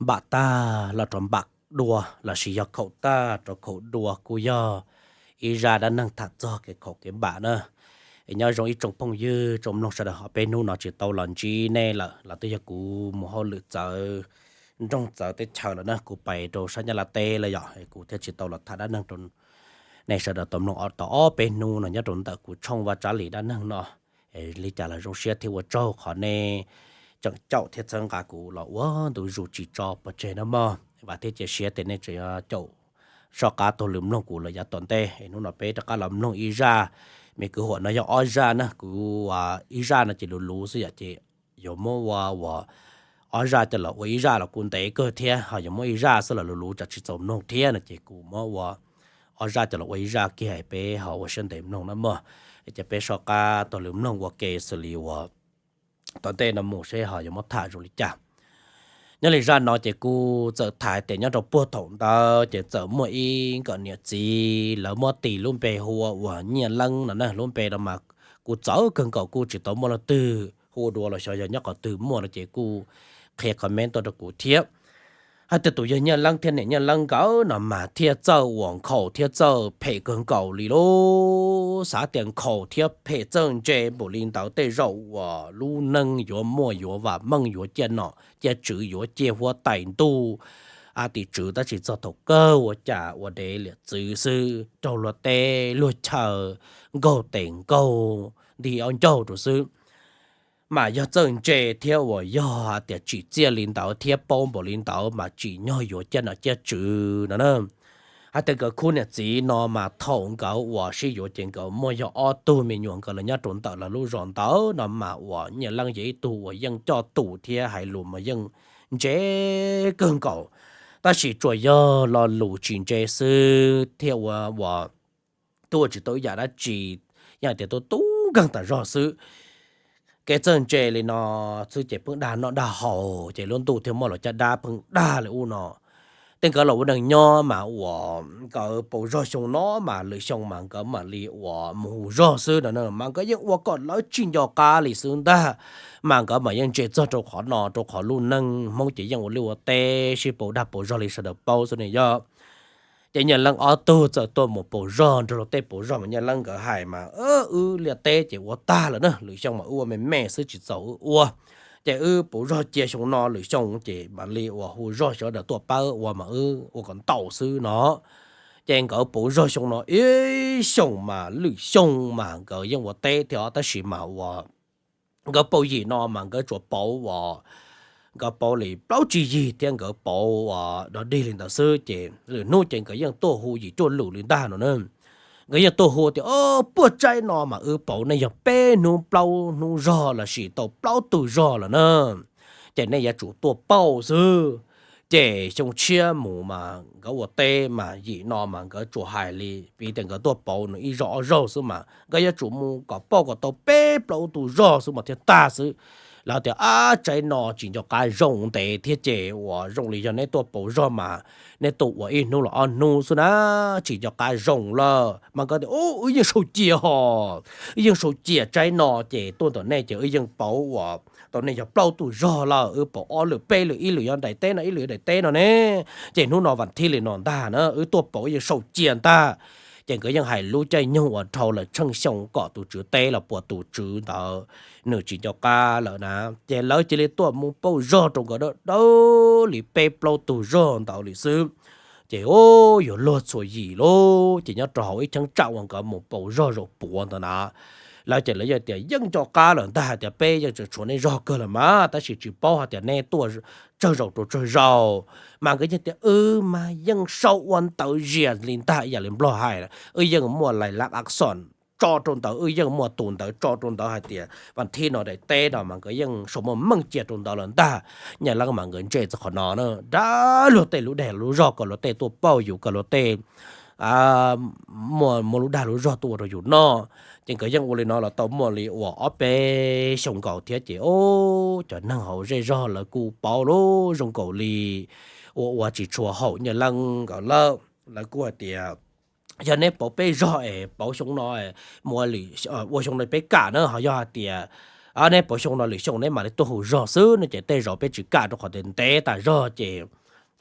npam tag los rau npam dua lossis yog khaum tag rau khaum dua kuj yog ib zaj dab neeg tham txog kev khaum kev npam na. Es nyob zoo ib tsoom phooj ywg tsoom mloog sawv daws, ob peb hnub no tsis tau los ntsib nej lawm los twb yog kuv mus hauj lwm txawv nroog txawv teb chaws lawm na, kuv pais rau sab Nyab Laj teb lawm yom, kuv thiaj tsis tau los tham dab neeg rau nej sawv daws tau mloog tau ob peb hnub no nyob rau ntawm kuv tshooj Vaj Tsab Lis dab neeg no. Li cas los zoo siab thiab ua tsaug qhov nej tseem caum thiab txhawb nqa kuv los ua ntu zus tsis tso pov tseg na mog. Vam thiab cia siab tias nej tseem yuav caum soj qab taug lw mloog kuv lawm yav tom ntej. Hnub no peb rov qab los mloog ib zaj, me kwv huam no yog ob zaj na, kuv ib zaj no ces luv luv xwb yom, ces yuav muab ua ua ob zaj coj los ua ib zaj los kuj ntev kawg thiab, ho yuav muab ib zaj xwb los luv luv tsam tsis txaus mloog thiab no ces kuv muab ua ob zaj coj los ua ib zaj kiag peb ho ua siab ntev mloog na mog. Ces peb soj qab taug lw mloog ua ke xws li uas tom ntej no mus seb ho yuav muab tham zoo li cas. Nyob li zaj no ces kuj txawm tham tias nyob rau puag thaum ntawd ces txawm muaj ib nkawm niam txiv lawv muab tis lub npe hu ua uas Nyiaj Leeb no na, lub npe no mas kuv txawv kawg nkaus kuj tsis tau muaj leej twg hu dua los xyov yog nyob qhov twg muaj no ces kuj qhia comment tuaj rau kuv thiab. Hais tias tus yawg Nyiaj Leeb thiab niam Nyiaj Leeb nkawd no mas thiaj txawj uas nkhaus thiab txawj phem kawg nkaus li lauj. Xav tias nkhaus thiab phem txawj ntse npaum li ntawd tej zaum uas lub neej yuav muaj yuav vam meej yuav ciaj nom ciaj tswv yuav ciaj huab tais ntuj a tim tswv, tab sis txog thaum kawg ua cas ua dev liam txwv xwb, raug luag teb luag chaw nkaug tes nkaug nti aub ncaug rau xwb. Mas yog txawj ntse thiab uas yog hais tias tsim txiaj li ntawd thiab paub npaum li ntawd mas tsim nyog yuav ciaj nom ciaj tswv no na. Hais tias nkawd khub niam txiv no mas thaum nkawd uas sib yuav ces nkawd muaj yog ob tug me nyuam, nkawd los nyob rau ntawm lawv lub zos ntawd no mas uas Nyiaj Leeb yog ib tug uas yeej coj tus thiab hais lus mas yeej ntse kawg nkaus, tab sis tsuas yog lo lus tsis ntse xwb thiab ua uas tuaj tsis tau ib yam dab tsi, yeej hais tias tuaj tub nkeeg tas zog xwb. Kev txawj ntse li no xwb ces pheej dag noj dag haus ces lub ntuj thiaj muaj los caj dab pheej dag li ub no. Tej nkawd los ua neeg nyob mas uas nkawd pauv zog xyoo no mas lwm xyoo mas nkawd mam li uas mus hu zog xwb no na, mas nkawd yeej ua kom lawv tsis nco qab li xwb ntag. Mas nkawd mas yeej ntse txog rau qhov no rau qhov lub neej Hmoob ces yeej ua liaj ua teb sib pauv dag pauv zog li sawv daws paub xwb ne yog. Ces Nyiaj Leeb ob tug txawm tuaj mus pauv zog nrog luag tej pauv zog mas Nyiaj Leeb nkawd hais mas wb liaj teb ces ua tag lawm na, lwm xyoo mas wb ua me me xwb tsis txaus wb ua. Ces wb pauv zog cia xyoo no lwm xyoo ces mam li uas hu zog sawv daws tuaj pab wb ua mas wb ua kom ntau xwb no. Ces nkawd pauv zog xyoo no ib xyoos mas lwm xyoo mas nkawd yeej ua teb thiab os, tab sis mas uas nkawd pauv yim no mas nkawd tsuas pauv uas nkawd pauv li plaub tsib yig thiab nkawd pauv uas dog dig li ntawd xwb ces lwm hnub ces nkawd yeej tuaj hu yim cuaj lwm li ntag no na. Nkawd yeej tuaj hu tias, o, puag tsaib no mas wb pauv nej yog peb hnub plaub hnub zog lossis tau plaub tug zog lawm na, ces nej yuav tsum tuaj pauj xwb. Ces xyoo tshiab mus mas nkawd ua teb mas yim no mas nkawd tsuas hais li vim tias nkawd tuaj pauv nws ib zaug ob zaug xwb mas nkawd yuav tsum mus kom pauj kom tau peb plaub tug zog xwb mas thiaj tag xwb. Lawv tias, ab, tsaib no tsis nco qab zoo ntev thiab ces uas zoo li yog neb tuaj pauv zog mas neb tuaj ua ib hnub los ob hnub xwb na, tsis nco qab zoo lawm. Mas nkawd tias, u, wb yeej sau cia hos, wb yeej sau cia tsaib no ces tuaj ntawm nej ces wb yeej pauv uas tau nej yog plaub tug zog lawm, wb pauv ob lwm peb lwm, ib lwm yog daim teb no ib lwm yog daim teb no ne. Ces hnub no vas thib li no ntag na wb tuaj pauv wb yeej sau cia ntag. Ces nkawd yeej hais lub caij nyoog uas dhau lawm tsheej xyoo kom tus tswv teb los puas tus tswv ntawd nws tsis nco qab lawm na. Ces lawv cia li tuaj mus pauj zog rau nkawd dawb dawb li peb plaub tug zog ntawd li xwb. Ces, u, yuav luag txhua yim lauj, ces nyob rau hauv ib cheeb tsam uas nkawd mus pauv zog zaum puav ntawd na, lawv ces lawv yeej tias yeej nco qab lawm ntag hais tias peb yeej tseem tshuav nej zog kawg lawm mas tab sis tsis paub hais tias neb tuaj tsawg zaus rau tsawg zaus. Mas nkawd yeej tias wb mas yeej sau ua ntawv zias li ntag ib yam li Nplog hais, wb yeej muaj lais lab axon tso rau ntawd, wb yeej muaj tus ntawd tso rau ntawd hais tias vas thib no daim teb no mas nkawd yeej sau muaj meej cia rau ntawd lawm ntag. Nyaj Leeb mas nkawd ntse txog qhov no na, dab luag tej lub dag lub zog kom luag tej tuaj pauj yus, kom luag tej muaj muaj lub dag lub zog tuaj ua rau yus noj. Ces nkawd yeej ua li no los tau muaj li uas ob peb xyoo nkaus thiab ces, o, cov neeg hauv zej zog lawv kuj paub lub zoo nkaus li ua ua tsis tshua haum Nyaj Leeb nkawd lawm. Lawv kuj hais tias yog neb pauv peb zog es pauv xyoo no mus ua xyoo no peb kam na, ho yog hais tias neb pauv xyoo no lwm xyoo neb mam li tuaj hu zog xwb no ces tej zaum peb tsis kam rau qhov tias ntev tas zog ces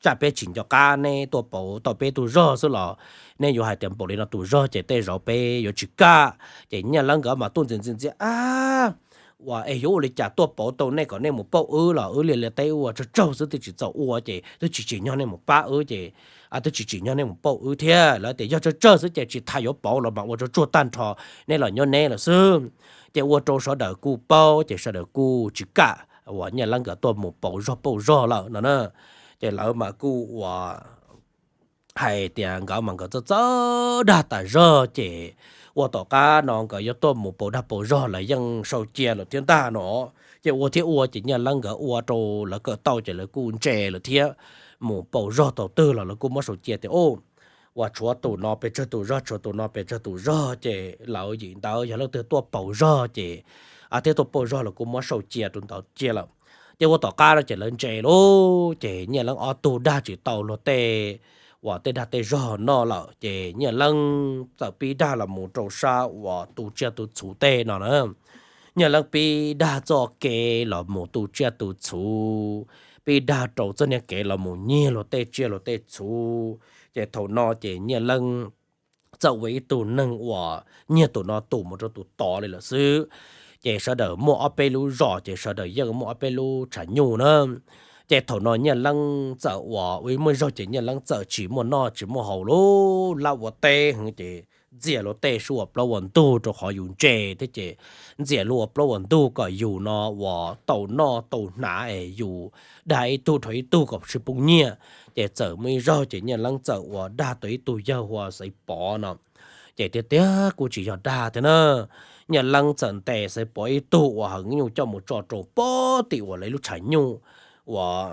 tsam peb tsis nco qab neb tuaj pauv tau peb tug zog xwb los neb yuav hais tias npaum li no tus zog ces tej zaum peb yuav tsis kam. Ces Nyiaj Leeb nkawd mas tuaj ntxias ntxias ntxias, ab, ua es yuav ua li cas tuaj pauv tau nej kom nej mus pauj wb los wb liaj liaj teb ua tsawg tsawg xwb twb tsis txaus ua ces twb tsis tsim nyog nej mus pab wb ces twb tsis tsim nyog nej mus pauj wb thiab. Lawv tias yog tsawg tsawg xwb ces tsis tas yuav pauv los mas ua tsuag tsuag tag nrho, neb los nyob neb lawm xwb. Ces ua rau sawv daws kuj paub ces sawv daws kuj tsis kam uas Nyiaj Leeb nkawd tuaj mus pauv zog pauj zog lawm no na. Ces lawv mas kuj ua hais tias nkawd mas nkawd txawj txawj dag tas zog ces ua tom qab no nkawd yuav tuaj mus pauv dag pauv zog lawv yeej sau cia lawm thiab ntag no. Ces ua thiab ua ces Nyiaj Leeb nkawd ua rau lawv kawm tau ces lawv kuj ntse lawm thiab. Mus pauv zog thaum twg los lawv kuj muab sau cia tias, u, uas tshuav tus no pes tsawg tus zog, tshuav tus no pes tsawg tus zog ces lawv yim ntawd yog leej twg tuaj pauv zog ces thiab tuaj pauj zog los kuj muab sau cia rau ntawd cia lawm. Ces ua tom qab no ces lawv ntse lauj, ces Nyiaj Leeb ob tug dag tsis tau luag tej uas tej dag tej zog noj lawm ces Nyiaj Leeb txawm pib dag los mus rau sab uas tu tsiaj tu txhuv tej no na. Nyiaj Leeb pib dag txoj kev los mus tu tsiaj tu txhuv, pib dag rau txoj niag kev los mus nyiag luag tej tsiaj luag tej txhuv. Ces thaum no ces Nyiaj Leeb txawm ua ib tug neeg uas nyiag tus no tus mus rau tus tod li lawm xwb. Ces sawv daws muaj ob peb lub zos ces sawv daws yeej muaj ob peb lub tshav nyuj na. Ces thaum no Nyiaj Leeb txawm uas ua ib muaj zog ces Nyiaj Leeb txawm tsis muaj noj tsis muaj haus lub lab ua teb heev ces ntxias luag tej sub ua plaub ua ntug rau qhov yus ntse thiab ces ntxias luag ua plaub ua ntug kom yus no uas tau noj tau hnav es yus dag ib tug dhau ib tug kom tsis poob nyiaj. Ces txawm muaj ib zaug ces Nyiaj Leeb txawm uas dag tau ib tug yawg hu ua Xaiv Pov no. Ces tiag tiag kuj tsis yog dag thiab na. Nyiaj Leeb txawm ntes Xaiv Pov ib tug uas heev nyuj coj mus tso rau pob tim uas lawv lub tshav nyuj uas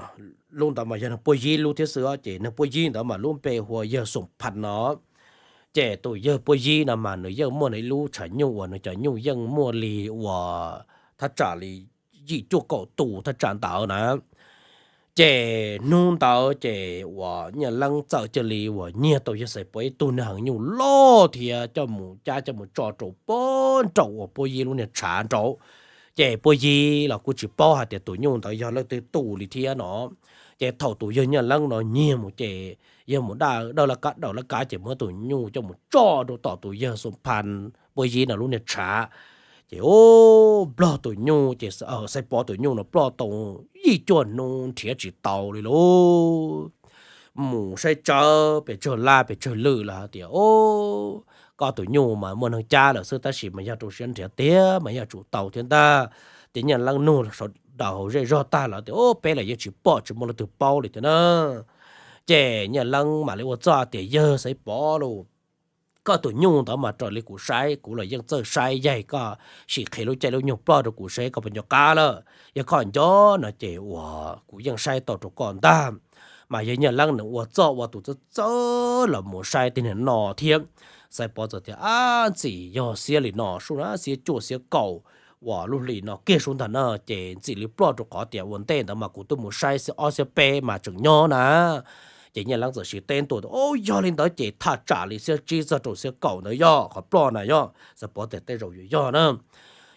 lub ntawd mas yog neeg Puaj Yib lub thiab xwb ces neeg Puaj Yib ntawd mas lub npe hu ua yawg Xoom Phas no. Ces tus yawg Puaj Yib no mas nws yeej muaj nws ib lub tshav nyuj uas nws cov nyuj yeej muaj li uas thaj tsam li yim cuaj kaum tus thaj tsam ntawd na. Ces hnub ntawd ces uas Nyiaj Leeb txawm cia li uas nyiag tau yawg Xaiv Pov ib tug neeg heev nyuj loj thiab coj mus cab coj mus tso rau pob nraum uas Puaj Yib lub niag tshav nraud. Ces Puaj Yib los kuj tsis paub hais tias tus nyuj ntawd yog leej twg tus li thiab no. Ces thaum tus yawg Nyiaj Leeb no nyiag mus ces yawg mus daj dawj laj kab dawm laj kab ces muab tus nyuj coj mus tso rau tom tus yawg Xoom Phas Puaj Yib no lub niag tshav. Ces u, nplog tus nyuj ces Xaiv Pov tus nyuj no ploj tau yim cuaj hnub nrhiav tsis tau li lauj. Mus saib tsawv pes tsawg laj pes tsawg lwm los hais tias, o, koj tus nyuj mas muaj neeg cab lawm xwb tab sis mas yog rau siab nrhiav tiag mas yog tsum tau thiab ntag. Ces Nyiaj Leeb nug sawv daws hauv zej zog tag lawm tias, o, peb los yeej tsis pom tsis muaj leej twg paub li thiab na. Ces Nyiaj Leeb mam li ua txuj tias, yawg Xaiv Pov lauj, koj tus nyuj ntawd mas raws li kuv saib kuv los yeej txawj saib yaig, koj sim qhia lub caij lub nyoog ploj rau kuv saib koj puas nco qab lawm. Yog koj nco no ces uas kuv yeej saib tau rau koj ntag. Mas yawg Nyiaj Leeb nws ua txuj ua tus txawj txawj los mus saib tej niag no thiab. Xaiv Pov txawm tias, ab, ntxim yog xiab li no sub na, xiab cuaj xiab kaum uas lub hlis no kiag sub ntag na, ces ntxim li ploj rau qhov tias ua ntej ntawd mas kuv twb mus saib xiab ob xiab peb mas tseem nyob na. Ces Nyiaj Leeb txawm siv teb ntua tias, o, yog li ntawd ces thaj tsam li xiab tsib txog rau xiab kaum ntawd yog qhov ploj na yog. Xaiv Pov tias tej zaum yuav yog na.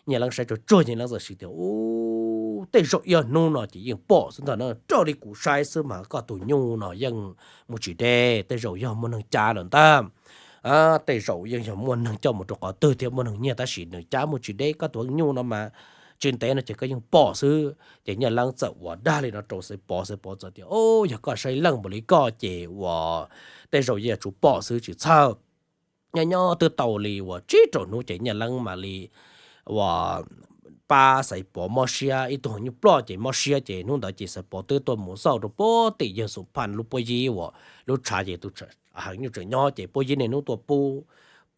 Nyiaj Leeb saib tsuag tsuag Nyiaj Leeb txawm siv tias, u, tej zaum ib ob hnub no ces yeej pom xwb ntag na, raws li kuv saib xwb mas koj tus nyuj no yeej mus tsis deb, tej zaum yog muaj neeg cab lawm ntag. Tej zaum yeej yog muaj neeg coj mus rau qhov twg thiab muaj neeg nyiag tab sis nws cab mus tsis deb, koj tus nyuj no mas tsis ntev no ces koj yeej pom xwb. Ces Nyiaj Leeb txawm ua dag li no rau Xaiv Pov, Xaiv Pov txawm tias, o, yog koj saib leej npaum li koj ces uas tej zaum yeej yuav tsum pom xwb tsis txhawj. Nyob nyob twb tau li uas tsib rau hnub ces Nyiaj Leeb mam li uas pab Xaiv Pov mob siab, ib tug heev nyuj ploj ces mob siab ces hnub ntawd ces Xaiv Pov twb tuaj mus xauj rau pob tim yawg Xoom Phas lub Puab Yib uas lub tshav ces tus heev nyuj tseem nyob ces Puab Yib niaj hnub tuaj pub,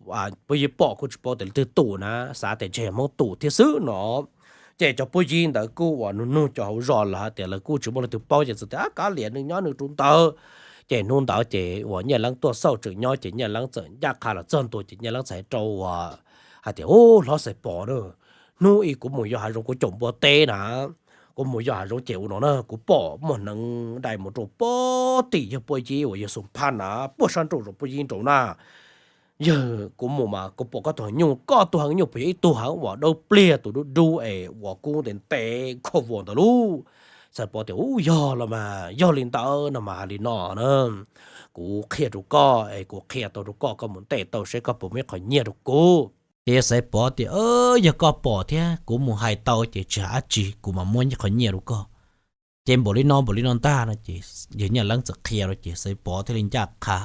Puab Yib pom kuj tsis paub tias leej twg tus na, xav tias ntshe yog Hmoob tus thiab xwb no. Ces cov Puab Yib ntawd kuj uas nug nug cov hauv zos lawm hais tias lawv kuj tsis muaj leej twg paub ces txawm tias, ab, kav liam, nws nyob nws rau ntawd. Ces hnub ntawd ces uas Nyiaj Leeb tuaj xauj tseem nyob ces Nyiaj Leeb txawm ncaj qha los txog ntua ces Nyiaj Leeb txawm hais rau uas hais tias, u, hlob Xaiv Pov na, hnub ib kuv mus yos hav zoov kuv caum npua teb na, kuv mus yos hav zoov ces ua no na kuv pom muaj hneev dai mus rau pob tim yawg Puab Yib uas yawg Xoom Phas na, puag sab nraum zoov Puab Yib nraud na. Yawg, kuv mus mas kuv pom koj tus heev nyuj, koj tus heev nyuj puas yog ib tug heev uas dawb pliag tus dub dub es uas kub ntev ntev khov vuas ntawd lauj? Xaiv Pov tias, Ub, yog los mas, yog li ntawd no mas hais li no na, kuv qhia rau koj es kuv qhia tau rau koj, koj mus ntej tau seb koj puas muaj ib qho nyiaj rau kuv. Ces yawg Xaiv Pov tias, Yog koj pom thiab kuv mus hais tau ces tsis hais dab tsi, kuv mam muab ib qho nyiaj rau koj. Ces npaum li no npaum li no ntag no ces yawg Nyiaj Leeb txawm qhia rau ces Xaiv Pov thiaj li ncaj qha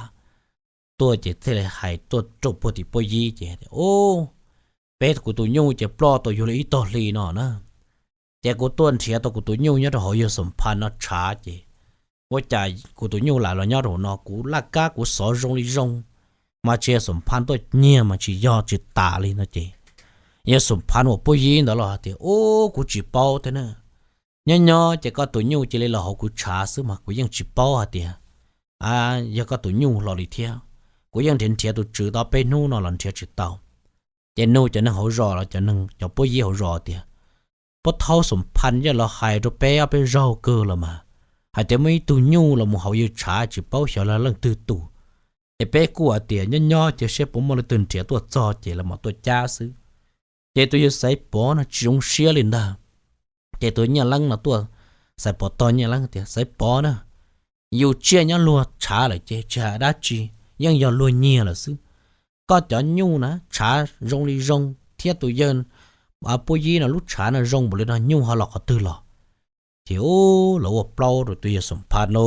tuaj ces thiaj li hais tuaj rau puag tim Puab Yib ces, Ub, peb kuv tus nyuj ces ploj tau yuav li ib tog hli no na. Ces kuv tuaj nrhiav tau kuv tus nyuj nyob rau hauv yawg Xum Phas no tshav ces ua cas kuv tus nyuj lam los nyob rau hauv no, kuv laj kab kuv xov zoo li zoo, mas tsis yog Xum Phas tuaj nyiag mas tsis yog tsis tas li no ces yawg Xum Phas uas Puab Yib ntawd los hais tias, Ub, kuv tsis paub thiab na. Nyob nyob ces koj tus nyuj cia li los hauv kuv tshav xwb mas kuv yeej tsis paub hais tias yog koj tus nyuj hlo li thiab. Kuv yeej nrhiav nrhiav tus tswv tau peb hnub no los nrhiav tsis tau. Ces nug cov neeg hauv zos los cov neeg, cov Puab Yib hauv zos tias, Puab thaub Xum Phas yeej los hais rau peb ob peb zaug kawg los mas, hais tias muaj ib tug nyuj los mus hauv yawg tshav tsis paub xyov yog leej twg tus. Ces peb kuj hais tias nyob nyob cia seb puas muaj leej twg nrhiav tuaj txog ces los mam tuaj cab xwb. Ces tus yawg Xaiv Pov no tsis zoo siab li ntag. Ces tus Nyiaj Leeb no tuaj, Xaiv Pov tog Nyiaj Leeb tias, Xaiv Pov na, yus tsiaj nyob luag tshav lawm ces tsis hais dab tsi, yeej yog luag nyiag lawm xwb. Koj cov nyuj na tshav zoo li zoo thiab tus yawg Puab Yib no lub tshav no zoo npaum li no nyuj ho los qhov twg los? Ces ub, lawv ua plaub rau tus yawg Xum Phas no,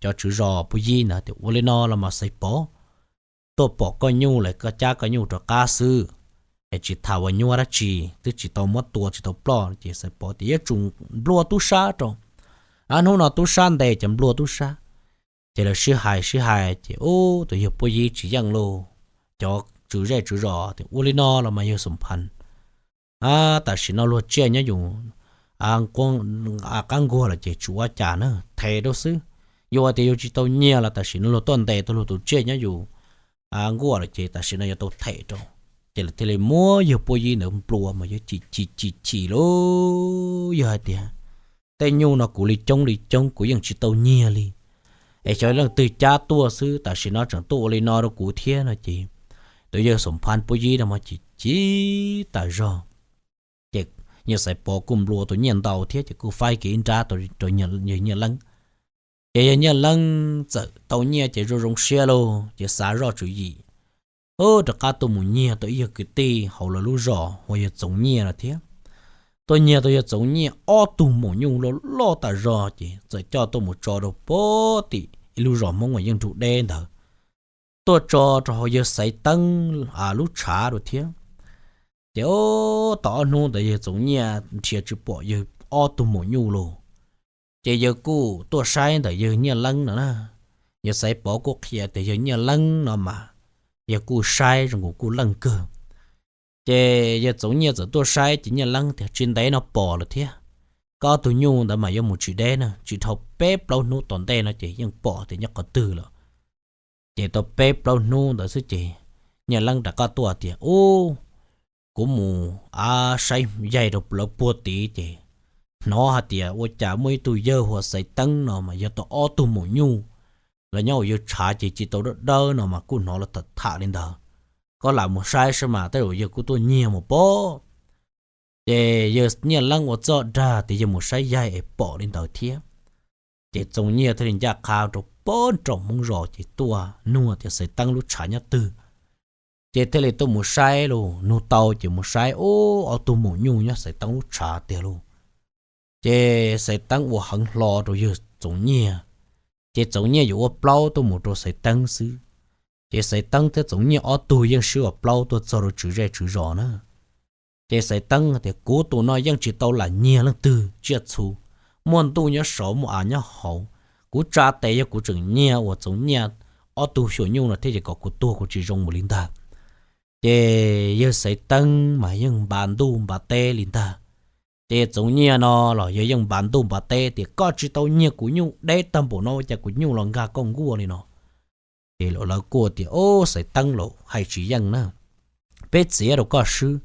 cov tswv zos Puab Yib ntawd tias, Ua li no los mas Xaiv Pov, tuaj pom koj nyuj lawm koj cab koj nyuj rov qab xwb, es tsis tham ua nyuaj dab tsi, twb tsis tau muab tua tsis tau ploj. Ces Xaiv Pov tias, Yuav tsum nplua tub sab rau. Ab, hnub no tub sab ntes ces nplua tub sab. Ces lawv sib hais sib hais ces ub, tus yawg Puab Yib tsis yeej lauj. Cov tswv zej tswv zos tias, Ua li no los mas yawg Xum Phas, tam sim no luag tsiaj nyob yus qab nkuaj lawm ces tsis ua cas na, them rau xwb. Yus hais tias yus tsis tau nyiag los tam sim no luag tuaj ntes tau luag tus tsiaj nyob yus nkuaj lawm ces tam sim no yuav tau them rau. Ces lawv thiaj li muab yawg Puab Yib ntawd nplua mas yawg chim chim chim chim lauj, yawg hais tias, Tej nyuj no kuv li coob li coob kuv yeej tsis tau nyiag li, es xyov leej twg cab tuaj xwb, tam sim no tseem tuaj ua li no rau kuv thiab no ces tus yawg Xum Phas Puab Yib no mas chim chim tas zog. Ces yawg Xaiv Pov kuj nplua tus nyiaj ntau thiab ces kuj faib kiag ib nrab rau yawg Nyiaj Leeb. Ces yawg Nyiaj Leeb txawm tau nyiaj ces zoo zoo siab lauj, ces xav zoj tswv yim, rov qab tuaj mus nyiag tau ib yawg kwv tij hauv lawv lub zos hu ua yawg Txoov Nyiaj no thiab. Tuaj nyiag tau yawg Txoov Nyiaj ob tug maum nyuj loj loj tas zog ces txawm coj tuaj mus tso rau puag tim ib lub zos Hmoob uas yeej nrug deb ntawd, tuaj tso rau hauv yawg Xaiv Teeb lub tshav rau thiab. Ces tau ob hnub ntawd yawg Txoov Nyiaj nrhiav tsis pom yawg ob tug maum nyuj lauj. Ces yawg kuj tuaj saib ntawm yawg Nyiaj Leeb no na. Yawg Xaiv Pov kuj qhia tias yawg Nyiaj Leeb no mas yawg kuj saib zoo nkaus kuj leej kawg. Ces yawg Txoov Nyiaj txawm tuaj saib ces Nyiaj Leeb tias, Tsis ntev no pom lawm thiab. Koj ob tug nyuj ntawd mas yuav mus tsis deb na, tsis dhau peb plaub hnub tom ntej no ces yeej pom tias nyob qhov twg lawm. Ces tau peb plaub hnub ntawd xwb ces Nyiaj Leeb rov qab tuaj tias, Ub, kuv mus av saib yaig rau lawv puag tid ces hnov hais tias ua cas muaj ib tug yawg hu ua Xaiv Teeb no mas yog tau ob tug maum nyuj los nyob ua yawg tshav ces tsis tau dawb dawb no mas kuj hnov lawv tham tham li ntawd. Koj lam mus saib saib mas tej zaum yawg kuj tuaj nyiag mus pob. Ces yawg Nyiaj Leeb ua txuj dag tias yawg mus saib yaig es pom li ntawd thiab. Ces Txoov Nyiaj thiaj li ncaj qha rau puag nraum Hmoob zos ces tuaj nug tias Xaiv Teeb lub tshav nyob twg. Ces thiaj li tuaj mus saib lauj, nug tau ces mus saib, ub, ob tug maum nyuj nyob Xaiv Teeb lub tshav tiag lauj. Ces Xaiv Teeb ua heev hlo rau yawg Txoov Nyiaj, ces Txoov Nyiaj yuav ua plaub tuaj mus rau Xaiv Teeb xwb. Ces Xaiv Teeb thiab Txoov Nyiaj ob tug yeej sib ua plaub tuaj txog rau tswv zej tswv zos na. Ces Xaiv Teeb tias, Kuv tus no yeej tsis tau lam nyiag leej twg tsiaj txhu, muaj ntuj nyob saud muaj av nyob hauv. Kuv tsa tes yog kuv tseem nyiag uas Txoov Nyiaj ob tug xyuam nyuj no thiab ces kom kuv tuag kuv tsis zoo mus li ntag. Ces yawg Xaiv Teeb mas yeej npa ntuj npa teb li ntag. Ces Txoov Nyiaj no los yawg yeej npa ntuj npa teb tias, Koj tsis tau nyiag kuv nyuj deb tag npaum no ua cas kuv nyuj los nkag koj nkuaj li no? Ces lawv kuj tias, Ob, Xaiv Teeb los hais tsis yeej na, peb txiav rau koj swb,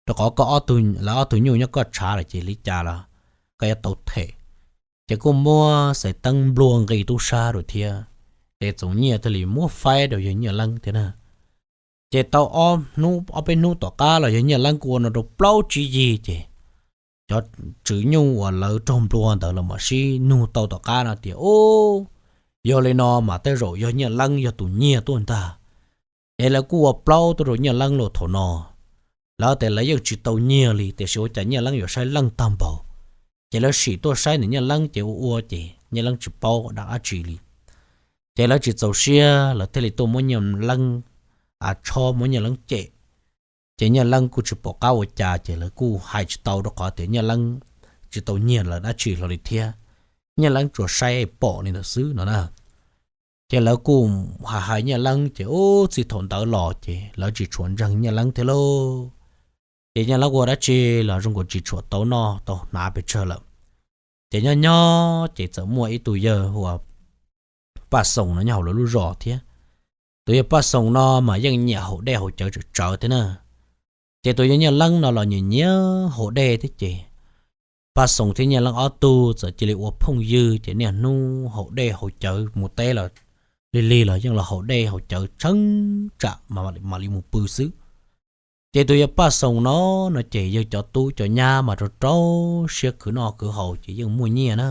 rau qhov koj, lawv ob tug nyuj nyob koj tshav lawm ces li cas los koj yuav tau them. Ces kuj muab Xaiv Teeb nplua nqi tub sab rau thiab. Ces Txoov Nyiaj thiaj li muab faib rau yawg Nyiaj Leeb thiab na. Ces tau ob hnub ob peb hnub tom qab los yog Nyiaj Leeb kuj ua no rau plaub tsib yig ces cov tswv nyuj uas lawv raug nplua ntawd los mam sib nug tau tom qab no tias, Ub, yog li no mas tej zaum yog Nyiaj Leeb yog tus nyiag tuaj ntag. Es lawv kuj ua plaub tuaj rau Nyiaj Leeb los thaum no, lawv tias lawv yeej tsis tau nyiag li, tiam sis ua cas Nyiaj Leeb yuav saib leej tag npaum. Ces lawv sim tuaj saib ntawm Nyiaj Leeb ces ua ua ces Nyiaj Leeb tsis paub dab tsi li. Ces lawv tsis txaus siab, lawv thiaj li tuaj muab Nyiaj Leeb a tshob, muab Nyiaj Leeb cem. Ces Nyiaj Leeb kuj tsis pom qab ua cas, ces lawv kuj hais tsis tau rau qhov tias Nyiaj Leeb tsis tau nyiag lawv dab tsi hlo li thiab. Nyiaj Leeb tsuas saib pom li ntawd xwb no na. Ces lawv kuj hais hais Nyiaj Leeb ces ub txij thaum ntawd los ces lawv tsis tshua ntseeg Nyiaj Leeb thiab lauj. Ces Nyiaj Leeb ua dab tsi los zoo nkaus tsis tshua tau noj tau hnav pes tsawg lawm. Ces nyob nyob ces txawm muaj ib tug yawg hu ua Paj Xoom no nyob hauv lawv lub zos thiab. Tus yawg Paj Xoom no mas yeej nyiam haus dej haus cawv tsawv tsawv thiab na. Ces tus yawg Nyiaj Leeb no los nyiam nyiam haus dej thiab ces Paj Xoom thiab Nyiaj Leeb ob tug txawm cia li ua phooj ywg ces niaj hnub haus dej haus cawv, mus teb los lig lig los yeej los haus dej haus cawv tsheej tsam mam li mus pw xwb. Ces tus yawg Paj Xoom no, no ces yawg cov tub cov nyab mas rau rau siab khwv noj khwv haus ces yeej muaj nyiaj na.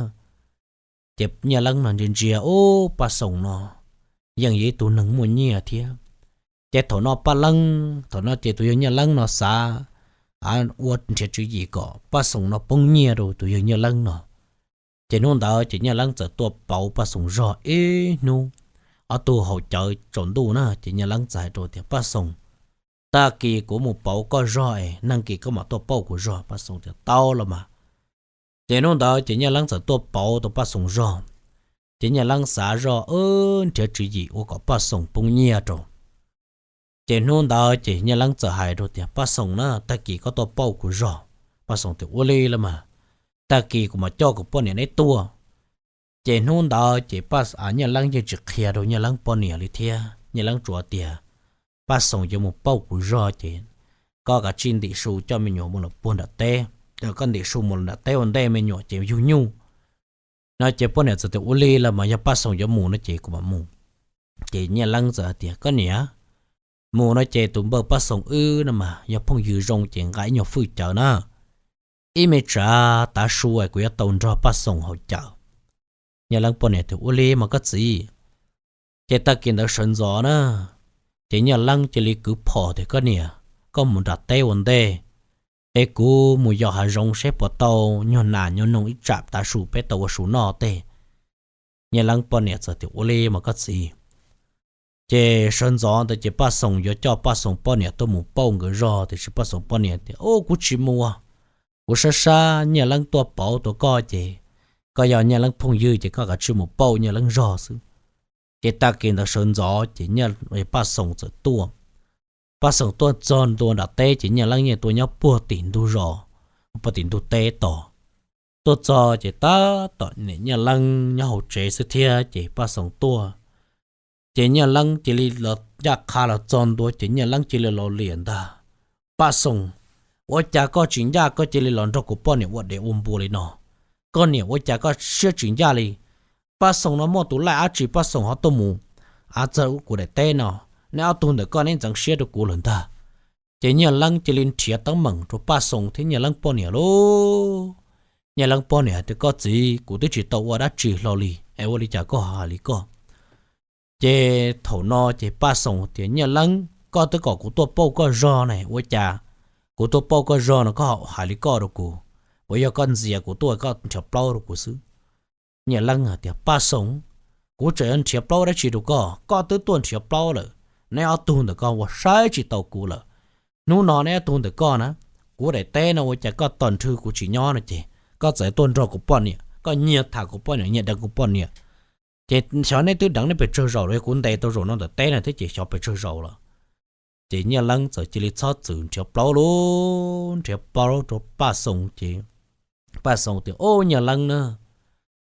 Ces Nyiaj Leeb no ntsia ntsia ub Paj Xoom no yeej yog ib tug neeg muaj nyiaj thiab. Ces thaum no Paj Leeb, thaum no ces tus yawg Nyiaj Leeb no xav ua nrhiav tswv yim kom Paj Xoom no poob nyiaj rau tus yawg Nyiaj Leeb no. Ces hnub ntawd ces Nyiaj Leeb txawm tuaj pauv Paj Xoom zog ib hnub, ob tug haus cawv tsaus ntuj na ces Nyiaj Leeb txawm hais rau tias, Paj Xoom, tag kis kuv mus pauv koj zog es nag kis koj mam tuaj pauj kuv zog. Paj Xoom tias, Tau los mas. Ces hnub ntawd ces Nyiaj Leeb txawm tuaj pauv tau Paj Xoom zog. Ces Nyiaj Leeb xav zoj nrhiav tswv yim ua kom Paj Xoom poob nyiaj rau. Ces hnub ntawd ces Nyiaj Leeb txawm hais rau tias, Paj Xoom na, tag kis koj tuaj pauj kuv zog. Paj Xoom tias, Ua li los mas, tag kis kuv mam coj kuv poj niam neb tuaj. Ces hnub ntawd ces Nyiaj Leeb yeej tsis qhia rau Nyiaj Leeb poj niam li thiab. Nyiaj Leeb tsuas tias, Paj Xoom yuav mus pauj kuv zog ces koj kav tsij ntim su coj me nyuam mus lawm puag nram teb, koj ntim su mus lawm nram teb ua ntej me nyuam ces yug nyuj. No ces poj niam txawm tias, Ua li los mas yog Paj Xoom yuav mus no ces kuv mam mus. Ces Nyiaj Leeb txawm hais tias, Koj niam, mus no ces tus npawg Paj Xoom wb no mas yog phooj ywg zoo ces nqa ib nyuag fwj cawv na. Ib me tsav tav su kuv yuav tau nrog Paj Xoom haus cawv. Nyiaj Leeb poj niam tias, Ua li mas koj txiv. Ces tag kis ntawd sawv ntxov na, ces Nyiaj Leeb cia li kwv phom tias, Koj niam, koj mus nram teb ua ntej, es kuv mus yos hav zoov seb puas tau nyuag nas nyuag noog ib tsam tav su peb tau ua su noj tej. Nyiaj Leeb poj niam txawm tias, Ua li mas koj txiv. Ces sawv ntxov ntawd ces Paj Xoom yuav coj Paj Xoom poj niam tuaj mus pauj nkawd zog, tiam sis Paj Xoom poj niam tias, Ub, kuv tsis mus, kuv sab sab Nyiaj Leeb tuaj pauv tau koj ces koj yog Nyiaj Leeb phooj ywg ces koj kav tsij mus pauj Nyiaj Leeb zog xwb. Ces tag kis ntawd sawv ntxov ces Paj Xoom txawm tuaj. Paj Xoom tuaj txog ntua nram teb ces Nyiaj Leeb yeej tuaj nyob puag tim ntug zos, puag tim ntug teb tos. Tuaj txog ces tab tom niam Nyiaj Leeb nyob hauv tsev xwb thiab ces Paj Xoom tuaj. Ces Nyiaj Leeb cia li los ncaj qha los txog ntua ces Nyiaj Leeb cia li los liam ntag, Paj Xoom, ua cas koj tsis ncaj koj cia li los nrog kuv poj niam ua dev ua npua li no? Koj niam ua cas koj siab tsis ncaj li? Paj Xoom no muaj tus laij dab tsi Paj Xoom ho tuaj mus av txawg kuv daim teb no? Neb ob tug ntawm koj neb ntxeev siab rau kuv lawm ntag. Ces Nyiaj Leeb cia li nrhiav teeb meem rau Paj Xoom thiab Nyiaj Leeb poj niam lauj. Nyiaj Leeb poj niam tias, Koj txiv, kuv twb tsis tau ua dab tsi hlo li es ua li cas koj hais li koj? Ces thaum no ces Paj Xoom tias, Nyiaj Leeb, koj twb kom kuv tuaj pauj koj zog ne, ua cas kuv tuaj pauj koj zog no koj hais li koj rau kuv? Uas yog koj ntxias kuv tuaj koj nrhiav plaub rau kuv xwb. Nyiaj Leeb hais tias, Paj Xoom, kuv tseem yuav nrhiav plaub dab tsi rau koj? Koj twb tuaj nrhiav plaub lawm, neb ob tug ntawm koj ua saib tsis tau kuv lawm. Hnub no neb ob tug ntawm koj na, kuv daim teb no ua cas koj tos nrhw kuv tsis nyob no ces koj txawm tuaj nrog kuv poj niam, koj nyiag tham kuv poj niam, nyiag deev kuv poj niam. Ces xyov neb twb deev neb pes tsawg zaus los, kuv ntes tau zaum no ntawm teb no thiab ces xyov pes tsawg zaus lawm. Ces Nyiaj Leeb txawm cia li txhob txwm nrhiav plaub lauj, nrhiav plaub rau Paj Xoom ces Paj Xoom tias, Ob, Nyiaj Leeb na,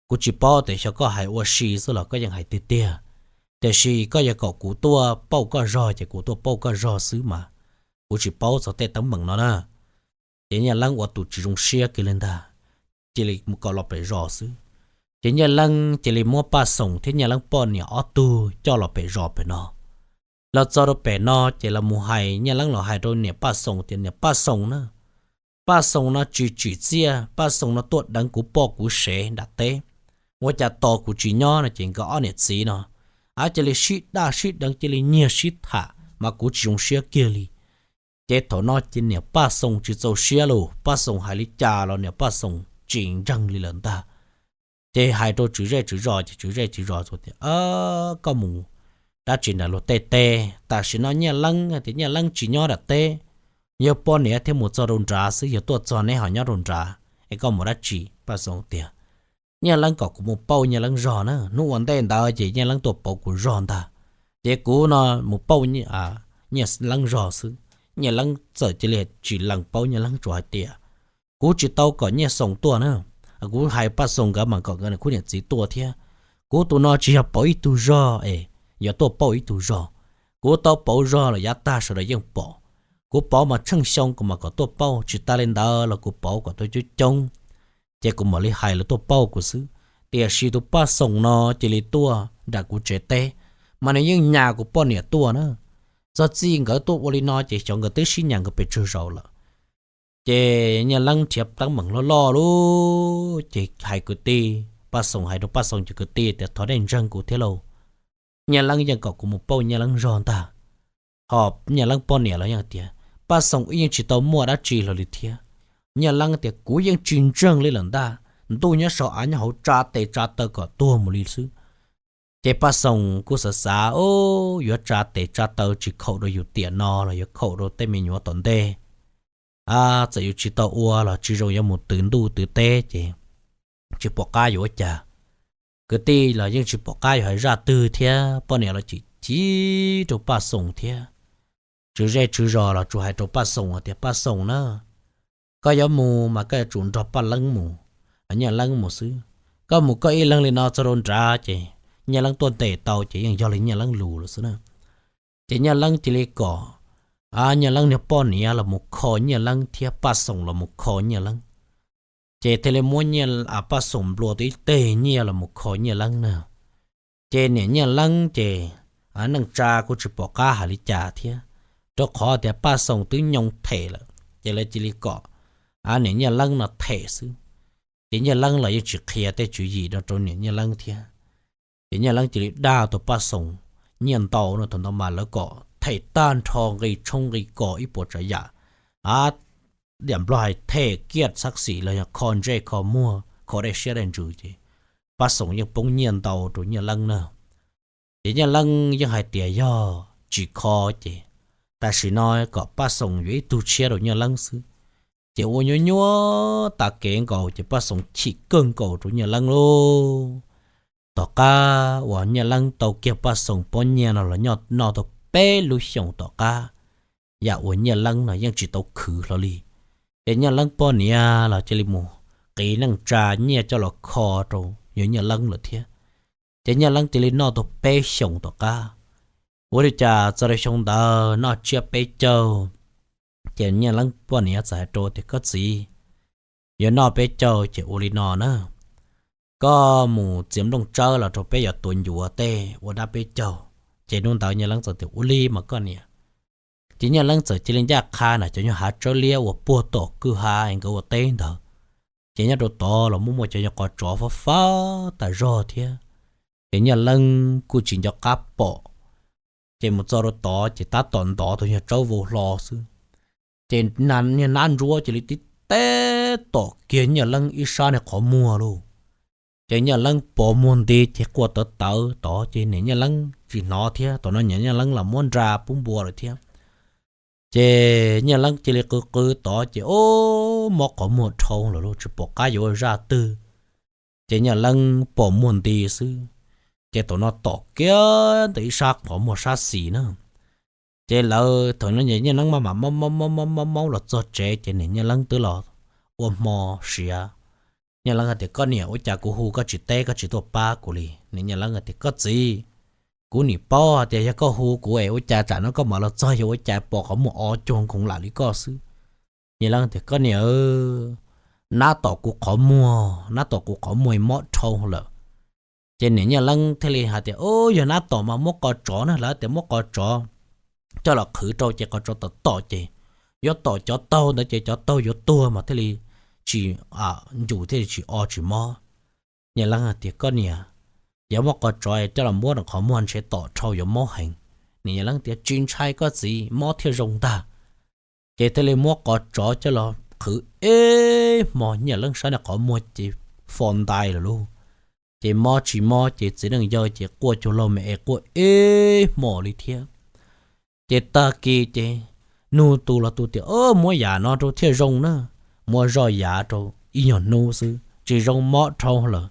kuv tsis paub tias xyov koj hais ua si xwb los koj yeej hais tiag tiag, tiam sis koj yog kom kuv tuaj pauj koj zog ces kuv tuaj pauj koj zog xwb mas, kuv tsis paub txog tej teeb meem no na. Ces Nyiaj Leeb ua tus tsis zoo siab kiag li ntag, cia li mus kom los pem zos xwb. Ces Nyiaj Leeb cia li muab Paj Xoom thiab Nyiaj Leeb poj niam ob tug coj los pem zos pem no. Los txog rau pem no ces los mus hais, Nyiaj Leeb los hais rau niam Paj Xoom tias, Niam Paj Xoom na, Paj Xoom no tsis tsim txiaj, Paj Xoom no tuaj deev kuv poj kuv sev nram teb, ua cas tos kuv tsis nyob no ces nkawd ob niam txiv no a cia li sib daj sib deev, cia li nyiag sib tham mas kuv tsis zoo siab kiag li. Ces thaum no ces niam Paj Xoom tsis txaus siab los, Paj Xoom hais li cas los niam Paj Xoom tsis ntseeg li lawm ntag. Ces hais rau tswv zej tswv zos ces tswv zej tswv zos tias, Koj mus dab tsi nram luag tej teb? Tam sim no Nyiaj Leeb tias Nyiaj Leeb tsis nyob nram teb, yog poj niam thiaj mus txog rau nrad xwb, yog tuaj txog neb ho nyob rau nrad es koj mus dab tsi? Paj Xoom tias, Nyiaj Leeb kom kuv mus pauj Nyiaj Leeb zog na, hnub ua ntej ntawd ces Nyiaj Leeb tuaj pauv kuv zog ntag. Ces kuv no mus pauj Nyiaj Leeb zog xwb. Nyiaj Leeb txawm cia li tsis lees paub, Nyiaj Leeb tsuas hais tias, Kuv tsis tau kom Nyiaj Xoom tuaj na, kuv hais Paj Xoom nkawd mas kom nkawd khub niam txiv tuaj thiab. Kuv tus no tsis yog pauv ib tug zog es yuav tuaj pauj ib tug zog. Kuv tau pauv zog los yav tag sawv daws yeej pom. Kuv pauv mas tsheej xyoo kuv mam kom tuaj pauj, tsis tas li ntawd los kuv pauv kom tuaj coob coob, ces kuv mam li hais lawv tuaj pauj kuv xwb. Tiam sis tus Paj Xoom no cia li tuaj nram kuv tsev teb, mas nws yeej nyas kuv poj niam tuaj na. Txog txij nkawd tuaj ua li no ces xyov nkawd twb sib nyas nkawd pes tsawg zaus lawm. Ces Nyiaj Leeb nrhiav teeb meem loj loj lub ces hais kwv tij, Paj Xoom hais rau Paj Xoom cov kwv tij tias, Thov nej ntseeg kuv thiab lauj, Nyiaj Leeb yeej kom kuv mus pauj Nyiaj Leeb zog ntag. Ho Nyiaj Leeb poj niam los yeej tias, Paj Xoom wb yeej tsis tau muaj dab tsi hlo li thiab. Nyiaj Leeb tias, Kuv yeej tsis ntseeg li lawm ntag, ntuj nyob saum av nyob hauv tsa tes tsa taw kom tuag mus li xwb. Ces Paj Xoom kuj xav xav, Yuav tsa tes tsa taw tsis khaum rau yus tiam no los yuav khaum rau tej me nyuam tom ntej. Txawm yus tsis tau ua los tsis zoo yuav mus twv ntuj twv teb ces tsis pom qab yuav ua cas. Kwv tij los yeej tsis pom qab yuav hais zaj twg thiab, poj niam los chim chim rau Paj Xoom thiab. Tswv zej tswv zos los tsuas hais rau Paj Xoom tias, Paj Xoom na, koj yuav mus mas koj yuav tsum nrog Paj Leeb mus, Nyiaj Leeb mus xwb. Koj mus koj ib leeg li no txog rau nrad ces Nyiaj Leeb tuaj ntes tau ces yeej yog li Nyiaj Leeb lus lawm xwb na. Ces Nyiaj Leeb cia li kom Nyiaj Leeb niag poj niam los mus kho Nyiaj Leeb thiab Paj Xoom los mus kho Nyiaj Leeb. Ces thiaj li muab Paj Xoom nplua tau ib teg nyiaj los mus kho Nyiaj Leeb na. Ces niam Nyiaj Leeb ces neej tsa kuj tsis pom qab hais li cas thiab, rau qhov tias Paj Xoom twb nyoo them lawm, ces lawv cia li kom niam Nyiaj Leeb no them xwb. Ces Nyiaj Leeb los yeej tsis qhia tej tswv yim no rau niam Nyiaj Leeb thiab. Ces Nyiaj Leeb cia li dag tus Paj Xoom nyiaj ntau no, thaum ntawd mas lawv kom them tag nrho nqi tshoob nqi kos ib puas tsav yam, a, diam Nplog hais them kiaj xab xim los yog kho ntsej kho muag kho dej siab dej ntsws ces Paj Xoom yeej poob nyiaj ntau rau Nyiaj Leeb na. Ces Nyiaj Leeb yeej hais tias yog tsis kho ces tam sim no kom Paj Xoom yuav ib tug tshiab rau Nyiaj Leeb xwb. Ces ua nyuaj nyuaj tas kev nkaus ces Paj Xoom chim kawg nkaus rau Nyiaj Leeb lauj. Tom qab uas Nyiaj Leeb tau kiag Paj Xoom pob nyiaj no los noj tau peb lub xyoos tom qab, yam uas Nyiaj Leeb no yeej tsis tau khwv hlo li. Ces Nyiaj Leeb poj niam los cia li mus qiv neej tsa nyiaj coj los kho rau yawg Nyiaj Leeb lawm thiab. Ces Nyiaj Leeb cia li noj tau peb xyoos tom qab. Ua li cas txog rau xyoo ntawd noj tsiab peb caug, ces Nyiaj Leeb poj niam txawm hais rau tias, Koj txiv, yuav noj peb caug ces ua li no na, koj mus txiav nplooj tsawb los rau peb yuav tuav ncuav tej ua dab peb caug. Ces hnub ntawd Nyiaj Leeb txawm tias, Ua li mas koj niam. Ces Nyiaj Leeb txawm cia li ncaj qha na cov nyuag hav tsawb liab uas puag tom kwj ha nkawd ua teb ntawd. Ces nyob rau tod los muaj muaj cov nyuag qos tsov fab fab tas zog thiab. Ces Nyiaj Leeb kuj tsis nco qab pom, ces mus txog rau tod ces tab tom ntov tus nyuag tsawb vau hlo xwb. Ces niag nab ntsuab cia li tib teb tom kiag Nyiaj Leeb ib sab niag qhov muag lauj. Ces Nyiaj Leeb pos muag nti ces quaj tawv tawv tod ces niam Nyiaj Leeb tsis hnov thiab, thaum no niam Nyiaj Leeb los muab nra pub npua lawm thiab. Ces Nyiaj Leeb cia li qw qw tod ces ub mob qhov muag dhau lawm lauj, tsis pom qab yuav ua zaj twg. Ces Nyiaj Leeb pos muag nti xwb, ces thaum no tom kiag ntawm ib sab qhov muag sab xis na. Ces lawv thaum no Nyiaj Leeb maj mam maub maub maub maub maub los txog tsev ces niam Nyiaj Leeb twb los ua hmo siav. Nyiaj Leeb hais tias, Koj niam, ua cas kuv hu koj tsis teb, koj tsis tuaj pab kuv li? Niam Nyiaj Leeb hais tias, Koj txiv, kuv nim paub hais tias yog koj hu kuv es ua cas tsam no koj mam los txog yog ua cas pom qhov muag o cuag nkoos lam li koj xwb. Nyiaj Leeb tias, Koj niam, nab tom kuv qhov muag, nab tom kuv qhov muag mob dhau lawm. Ces niam Nyiaj Leeb thiaj li hais tias, Ub, yog nab tom mas muab qos tsov na, lawv tias muab qos tsov. coj los qhwv rau ces qhov tsov tom tom ces yuav tom cov taug ntawd ces cov taug yuav tuag mas thiaj li tsis, ncus thiaj li tsis o tsis mob. Nyiaj Leeb hais tias, Koj niam, yuav muab qhov tsov coj los npuab rau qhov muag ntshe tom dhau yuav mob heev. Niam Nyiaj Leeb tias, Tsis ntshai koj txiv, mob thiaj zoo ntag. Ces thiaj li muab qhov tsov coj los qhwv ib hmo, Nyiaj Leeb saib nws qhov muag ces fo ntais lawm lauj. Ces mob tsis mob ces txiv neej yawg ces quaj cuag laug me es quaj ib hmo li thiab. Ces tag kis ces nug tus los tus tias, Muab yam no rau thiaj zoo na. Muab zoj yav rau ib nyuag hnub xwb tsis zoo, mob dhau lawm.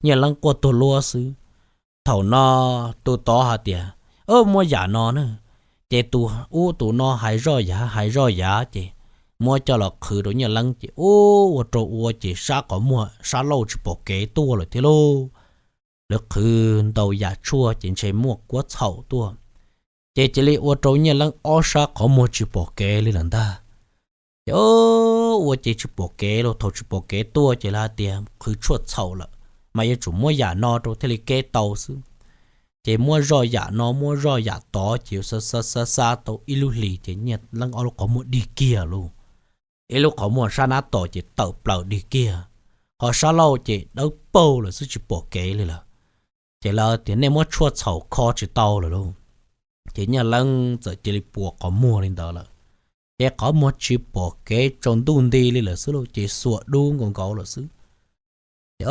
Nyiaj Leeb quaj tuag luab xwb. Thaum no tus tod hais tias, Muab yam no na. Ces tus ub tus no hais zoj yav hais zoj yav ces muab coj los qhwv rau Nyiaj Leeb ces ub, ua rau ua ces sab qhov muag sab laug tsis pom kev tuaj lawm thiab lauj. Lawv qhwv ntau yam tshuaj ces ntshe muaj kuab txhaum tuaj, ces cia li ua rau Nyiaj Leeb ob sab qhov muag tsis pom kev li lawm ntag. Ces ua ces tsis pom kev los, thaum tsis pom kev tuaj ces lawv hais tias qhwv tshuaj txhaum lawm, mas yuav tsum muab yam no rau thiaj li keb tau xwb. Ces muab zoj yam no muab zoj yam tod ces xa xa xa xa tau ib lub hlis ces Nyiaj Leeb ob lub qhov muag dig kiag lauj. Ib lub qhov muag sab nab tom ces tawm plaws dig kiag, ho sab laug ces dawb paug lawm xwb tsis pom kev li lawm. Ces lawv tias, Nej muab tshuaj txhaum kho tsis tau lawm lauj. Ces Nyiaj Leeb txawm cia li puas qhov muag li ntawd lawm. Ces qhov muag tsis pom kev tsaus ntuj nti li lawm xwb lauj, ces xuas dub nkaus nkaus lawm xwb. Ces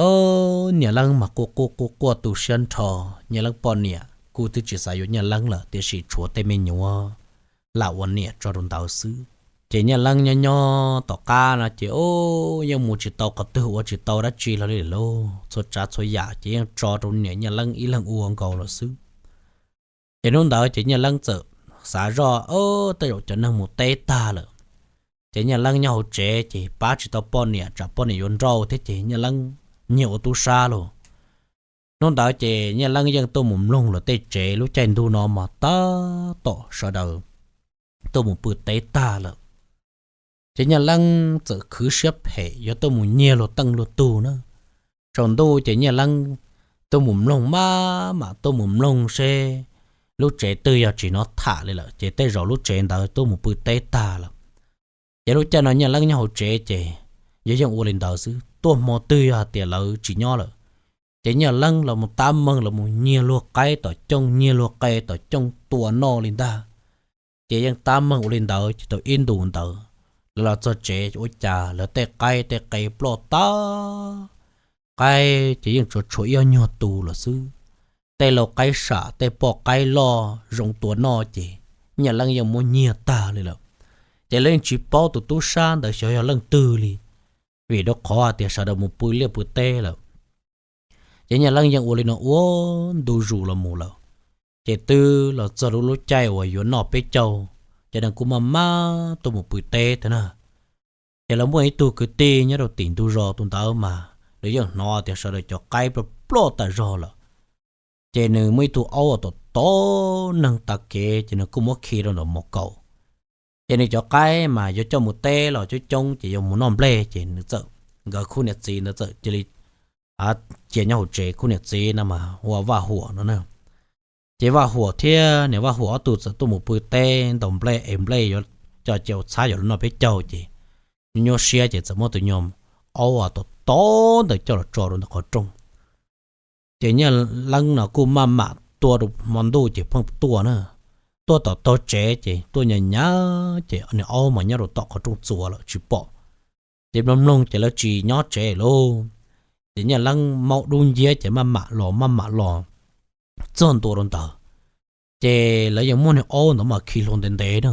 Nyiaj Leeb mas quaj quaj quaj quaj tu siab nrho. Nyiaj Leeb poj niam kuj twb tsis xav yuav Nyiaj Leeb lawm, tiam sis tshuav tej me nyuam lam ua niam tso rau ntawd xwb. Ces Nyiaj Leeb nyob nyob tom qab no ces yeej mus tsis tau qhov twg ua tsis tau dab tsi hlo li lauj, txhua tsav txhua yam ces yeej tso rau niam Nyiaj Leeb ib leeg ua nkaus lawm xwb. Ces hnub ntawd ces Nyiaj Leeb txawm xav zoj, tej zaum cov neeg mus teb tag lawm, ces Nyiaj Leeb nyob hauv tsev ces pab tsis tau poj niam tsam poj niam yuav nrauj thiab ces Nyiaj Leeb nyiag ua tub sab lauj. Hnub ntawd ces Nyiaj Leeb yeej tuaj mus mloog lawv tej tsev, lub caij ntuj no mas tab tom sawv daws tuaj mus pw teb tag lawm. Ces Nyiaj Leeb txawm khwv siab phem yuav tuaj mus nyiag luag teej luag tug na. Tsaus ntuj ces Nyiaj Leeb tuaj mus mloog, maj mam tuaj mus mloog seb lub tsev twg yog tsis hnov tham li lawm ces tej zaum lub tsev ntawd tuaj mus pw teb tag lawm. Ces lub caij no Nyiaj Leeb nyob hauv tsev ces yog yeej ua li ntawd xwb, tuaj hmo twg yog hais tias lawv tsis nyob lawm ces Nyiaj Leeb los mus tab meeg los mus nyiag luag qaib tom cooj, nyiag luag qe tom cooj tua noj li ntag. Ces yeej tab meeg ua li ntawd ces tau ib ntus ntawd lawv los txog tsev ua cas lawv tej qaib tej qe ploj tag. Qaib ces yeej tsuas tshuav ib ob nyuag tus lawm xwb. Tej lau qaib sam tej poj qaib loj zoo tua noj ces Nyiaj Leeb yeej muab nyiag tag li lawm. Ces lawv yeej tsis paub tus tub sab ntawd xyov yog leej twg li, vim rau qhov hais tias sawv daws mus pw liaj pw teb lawm. Ces Nyiaj Leeb yeej ua li no ua ntu zus los mus lawm. Ces twb los txog lub lub caij uas yuav noj peb caug, ces nws kuj maj maj tuaj mus pw teb thiab na. Ces lawv muaj ib tug kwv tij nyob rau tim ntug zos tus ntawd mas nws yeej hnov tias sawv daws cov qaib ploj ploj tas zog lawm. Ces nws muaj ib tug aub tom tom neeg tav kev ces nws kuj muab khi rau ntawm mos kaum. Ces nws cov qaib mas yuav coj mus teb los coob coob ces yuav mus noj nplej ces nws txawm, nkawd khub niam txiv ntawd txawm cia li cia nyob hauv tsev, khub niam txiv no mas hu ua Vaj Huam no na. Ces Vaj Huam thiab niam Vaj Huam ob tug txawm tuaj mus pw teb ntaus nplej es nplej yuav coj cia txhab yuav los noj peb caug ces nyuaj siab ces txawm muab tus nyuag aub tom tom ntawd coj los tso rau ntawm qhov rooj. Ces Nyiaj Leeb no kuj maj mam tua rau hmo ntuj ces pheej tuaj na. Tuaj tom taug tsev ces tuaj nyas nyas ces niag aub mas nyob rau tom qhov rooj txuas lawm tsis pom. Ces mloog mloog ces lawv tsis nyob tsev lauj. Ces Nyiaj Leeb maub dub nciab ces maj mam los maj mam los txog ntua rau ntawd. Ces lawv yeej muab niag aub ntawd mas khi hlua ntev ntev na.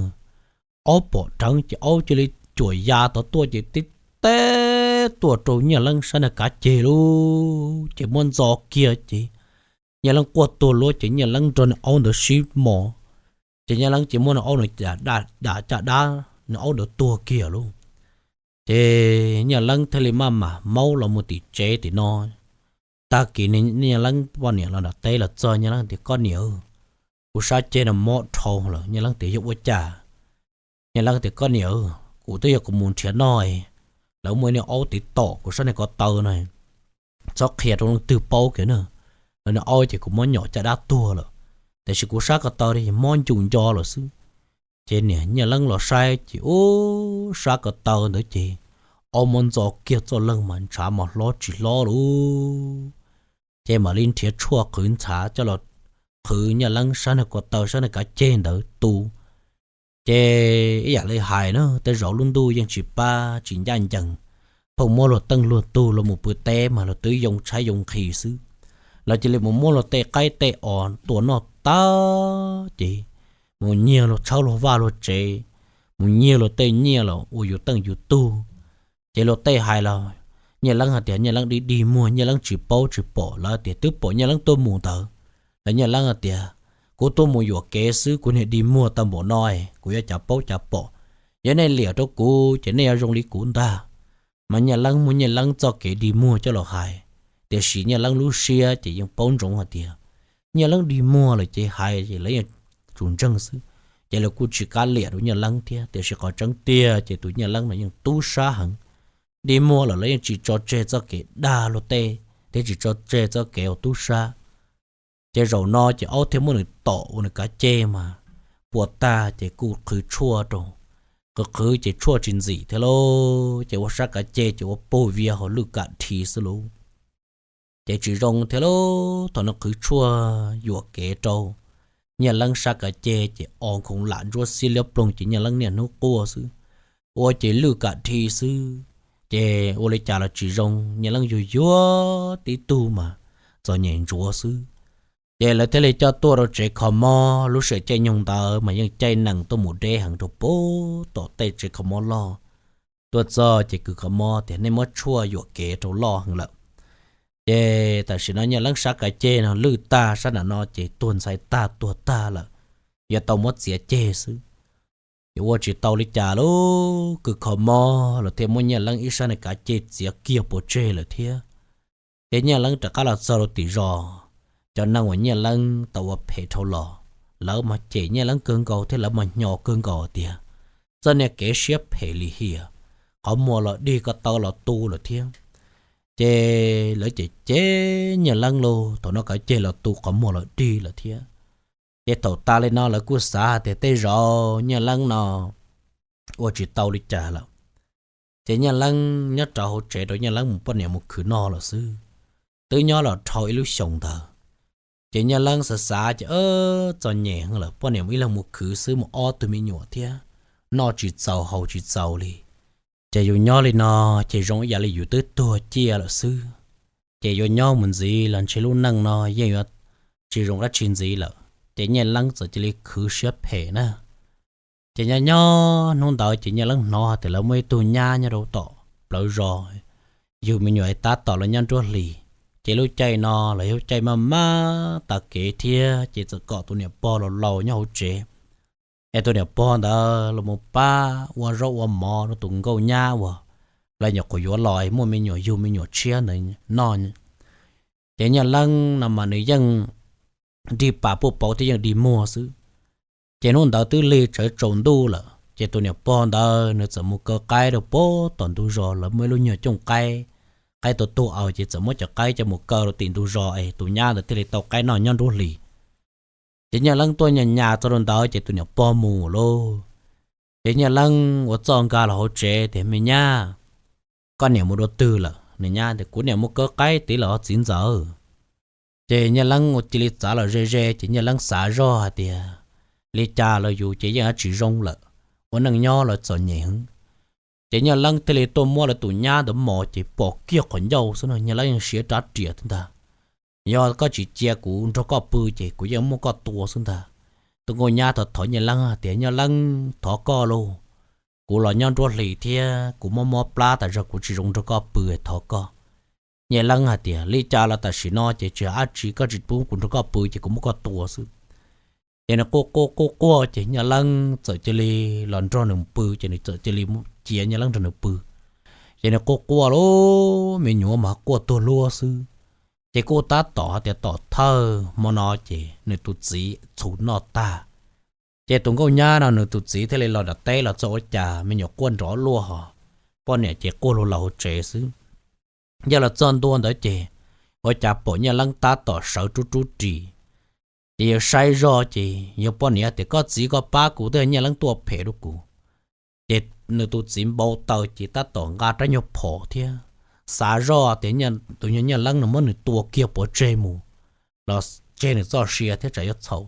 Aub pom dheev ces aub cia li cuam ya tod tuaj ces tib teb tuaj rau Nyiaj Leeb sab niag kav ceg lauj, ces muab ntxo kiag ces Nyiaj Leeb quaj tuag luab ces Nyiaj Leeb nrog niag aub ntawd sib mos. Ces Nyiaj Leeb ces muab niag aub ntawd dam caj dab, niag aub ntawd tuag kiag lauj. Ces Nyiaj Leeb thiaj li maj mam maub los mus tim tsev tim no. Tag kis Nyiaj Leeb poj niam los nram teb los txog, Nyiaj Leeb tias, Koj niam, kuv sab ceg no mob dhau lawm. Nyiaj Leeb tias, Yog ua cas? Nyiaj Leeb tias, Koj niam, kuv twb yog kuv mus nrhiav noj, lawv muaj ib niag aub tiv tom kuv sab niag ko taw no, txhob qhia rau leej twg paub kiag na. Lawv niag aub ces kuv muab nyom caj dab tuag lawm, tiam sis kuv sab ko taw mob ncus nco lawm xwb. Ces niam Nyiaj Leeb los saib ces ub, sab ko taw ntawd ces ob muab ntxo kiag txoj leeg mas ntshav mas hlob tsis hlob lauj. Ces mam li nrhiav tshuaj qhwv ntshav coj los qhwv Nyiaj Leeb sab nws ko taw sab nws kav ceg ntawd tu. Ces ib yam li hais na, tej zaum lub ntuj yeej tsis pab tsis ncaj ncees, pheej muab luag teej luag tug los mus pw teb mas luag twb yoo tshaib yoo nqhis xwb. Lawv cia li mus muab luag tej qaib tej os tua noj tag ces mus nyiag luag tshawb luag vaj luag tsev, mus nyiag luag tej nyiaj los ua yus teej yus tug. Ces luag tej hais los Nyiaj Leeb hais tias Nyiaj Leeb dig dig muag, Nyiaj Leeb tsis paub tsis pom. Lawv tias twb pom Nyiaj Leeb tuaj mus ntawd. Lawv Nyiaj Leeb hais tias kuv tuaj mus yuam kev xwb, kuv niag dig muag tau npaum no, kuv yuav cas paub cas pom. Yog nej liam rau kuv ces nej yuav zoo li kuv ntag. Mas Nyiaj Leeb muaj Nyiaj Leeb txoj kev dig muag coj los hais, tiam sis Nyiaj Leeb lub siab ces yeej paub ntsoov hais tias Nyiaj Leeb dig muag lawm ces hais lawv yeej tsum ntseeg xwb. Ces lawv kuj tsis kam liam rau Nyiaj Leeb thiab, tiam sis qhov tseeb tiag ces tus Nyiaj Leeb no yeej tub sab heev. Dig muag lawm lawv yeej tsis tso tseg txoj kev dag luag tej thiab tsis tso tseg txoj kev ua tub sab. Ces zaum no ces aub thiaj muab nws tom ua nws kav ceg mas puas tag ces kuj qhwv tshuaj rau. Qhwv qhwv ces tshuaj tsis ntxim thiab lauj, ces ua sab kav ceg ces ua puag vias hauv lwj kam dhi xwb lauj. Ces tsis zoo thiab lauj, thaum nws qhwv tshuaj yuam kev rau Nyiaj Leeb sab kav ceg ces o nkhoos lam ntsuab xiab liab ploog ces Nyiaj Leeb niaj hnub quaj xwb, ua ces lwj kam dhi xwb. Ces ua li cas los tsis zoo, Nyiaj Leeb yuag yuag tib tug mas txom nyem ntsuav xwb. Ces lawv thiaj li coj tuaj rau tsev kho mob. Lub sij hawm caij nyoog ntawd mas yeej caij nees tuaj mus deb heev rau puag tom tej tsev kho mob loj. Tuaj txog ces kws kho mob tias nej muab tshuaj yuam kev rau loj heev lawm. Ces tam sim no Nyiaj Leeb sab kav ceg no lwj tag, sab nram no ces tuag ntxhais tag tuag tag lawm, yuav tau muab txiav ceg xwb. Ces ua tsis tau li cas lauj, kws kho mob los thiaj muab Nyiaj Leeb ib sab nws kav ceg txiav kiag pov tseg lawm thiab. Ces Nyiaj Leeb rov qab los txog rau tim zos, cov neeg uas Nyiaj Leeb tau ua phem dhau los, lawv mas cem Nyiaj Leeb kawg nkaus thiab lawv mas hnyos kawg nkaus tias txoj niag kev siab phem lim hiam, qhov muag los dig, ko taw los tu lawm thiab. Ces lawv cem cem Nyiaj Leeb lauj, thaum no kav ceg los tu, qhov muag los dig lawm thiab. Ces thaum tas li no lawv kuj xav hais tias tej zaum Nyiaj Leeb no ua tsis tau li cas lawm. Ces Nyiaj Leeb nyob rau hauv tsev rau Nyiaj Leeb mus poj niam mus khwv noj lawm xwb. Twb nyob los dhau ib lub xyoos ntawd. Ces Nyiaj Leeb xav xav ces txom nyem heev lawm, poj niam ib leeg mus khwv xwb mus ob tug me nyuam thiab, noj tsis txaus haus tsis txaus li. Ces yus nyob li no ces zoo ib yam li yus twb tuag ciaj lawm xwb. Ces yuav nyob mus ntxiv los ntshe lub neej no yeej yuav tsis zoo dab tsi ntxiv lawm. Ces Nyiaj Leeb txawm cia li khwv siab phem na. Ces nyob nyob hnub ntawd ces Nyiaj Leeb hnov tias lawv muaj ib tug nyab nyob rau tom plawv zos, yug me nyuam tab tom los nyob nruab hlis. Ces lub caij no los yog lub caij maj maj tas kev thiab, ces txawm kom tus niam pog laus laus nyob hauv tsev, es tus niam pog ntawd los mus pab ua zaub ua mov rau tus nkauj nyab uas lawv nyuam qhuav yuav los muaj me nyuam yug me nyuam tshiab ntawd noj. Ces Nyiaj Leeb no mas nws yeej dig pas puj pauv thiab yeej dig muag xwb. Ces hnub ntawd twb lig tsawv tsaus ntuj lawm, ces tus niam pog ntawd nws txawm mus kaw qaib rau puag tom ntug zos, lawv muaj ib lub nyuag cooj qaib, qaib tua tuag aus, ces txawm muab cov qaib coj mus kaw rau tim ntug zos es tus nyab ntawd thiaj li tau qaib noj nyob nruab hlis. Ces Nyiaj Leeb tuaj nyas nyas txog rau ntawd ces tus niam pog mus lauj. Ces Nyiaj Leeb ua txoj nkag los hauv tsev tias, Me nyab, koj niam mus dua twg lawm? Nws nyab tias, Kuv niam mus kaw qaib tid lawm os txiv ntxawm. Ces Nyiaj Leeb ua cia li txav los ze ze, ces Nyiaj Leeb xav zoj hais tias, Li cas los yus ces yeej yuav tsis zoo lawm, ua neej nyob los txom nyem heev. Ces Nyiaj Leeb thiaj li tuaj muab lawv tus nyab ntawd mos ces pom kiag qhov ncauj xwb no, Nyiaj Leeb yeej siav rab riam thiab ntag. Yog koj tsis cia kuv nrog koj pw ces kuv yeej muab koj tua xwb ntag. Tus nkauj nyab thov thov Nyiaj Leeb hais tias, Nyiaj Leeb, thov koj lauj, kuv los nyob nruab hlis thiab kuv mob mob plab tas zog, kuv tsis zoo nrog koj pw, thov koj. Nyiaj Leeb hais tias, Li cas los tam sim no ces tsis hais dab tsi, koj tsis pub kuv nrog koj pw ces kuv muab koj tua xwb. Ces nws quaj quaj quaj quaj ces Nyiaj Leeb txawm cia li los nrog nws pw, ces nws txawm cia li cia Nyiaj Leeb nrog nws pw. Ces nws quaj quaj lauj, me nyuam mas quaj tuag luag xwb. Ces kuj tab tom hais tias tom thawj hmo no ces nws tus txiv txhuv noj tag. Ces tus nkauj nyab no nws tus txiv thiaj li los nram teb los txog ua cas me nyuam quaj nrov luaj hos, poj niam ces quaj luag laus hauv tsev xwb. Yog los txog ntua ntawd ces ua cas pom Nyiaj Leeb tab tom sawv rub rub ris. Ces yawg saib zoj ces yawg poj niam tias, koj txiv koj pab kuv twb yog Nyiaj Leeb tuaj phem rau kuv. Ces nws tus txiv npau taws ces tab tom nqa rab nyuag phom thiab xav zoj tias tus yawg Nyiaj Leeb no muab nws tua kiag pov tseg mus los tseg nws txoj sia thiab tsam yuav txhaum.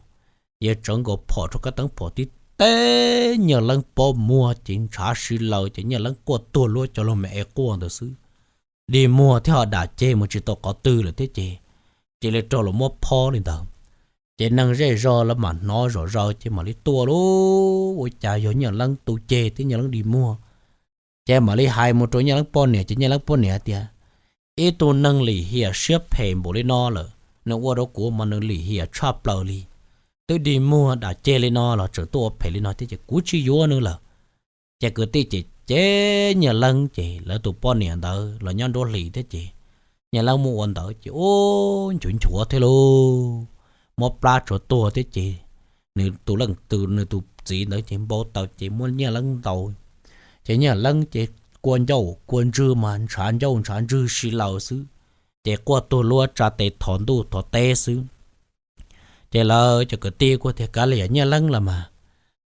Yawg tsawv nkaus phom rau kab teeb phom tib teb, Nyiaj Leeb pob muag ces ntshav si laws ces Nyiaj Leeb quaj tuag luab cov lug me es quaj ntawd xwb. Dig muag thiab ho dam ceg mus tsis tau qhov twg lawm thiab ces cia li raug los muab phob li ntawd. Ces neeg zej zog lawv mam hnov zom zaws ces mam li tuaj lauj, ua cas yog Nyiaj Leeb tu ceg thiab Nyiaj Leeb dig muag. Ces mam li hais mus rau Nyiaj Leeb poj niam ces Nyiaj Leeb poj niam tias, ib tug neeg lim hiam siab phem npaum li no lawm nws ua rau kuv mas nws lim hiam tshaj plaws li. Twb dig muag dam ceg li no los tseem tuaj ua phem li no thiab ces kuv tsis yuav nws lawm. Ces kwv tij ces cem Nyiaj Leeb ces lawv tus poj niam ntawd los nyob nruab hlis thiab ces Nyiaj Leeb muab ua ntawd ces ub nchuav nchuav thiab lauj, muab plab tsuav tuag thiab ces nws tus leej twg nws tus txiv ntawd ces npau taws ces muab Nyiaj Leeb ntaus. Ces Nyiaj Leeb ces kua ncauj kua ntswg mas ntshav ncauj ntshav ntswg si laws xwb, ces quaj tuag luab tsa tes thov ntuj thov teb xwb. Ces lawv cov kwv tij kuj tias kav liam Nyiaj Leeb los mas,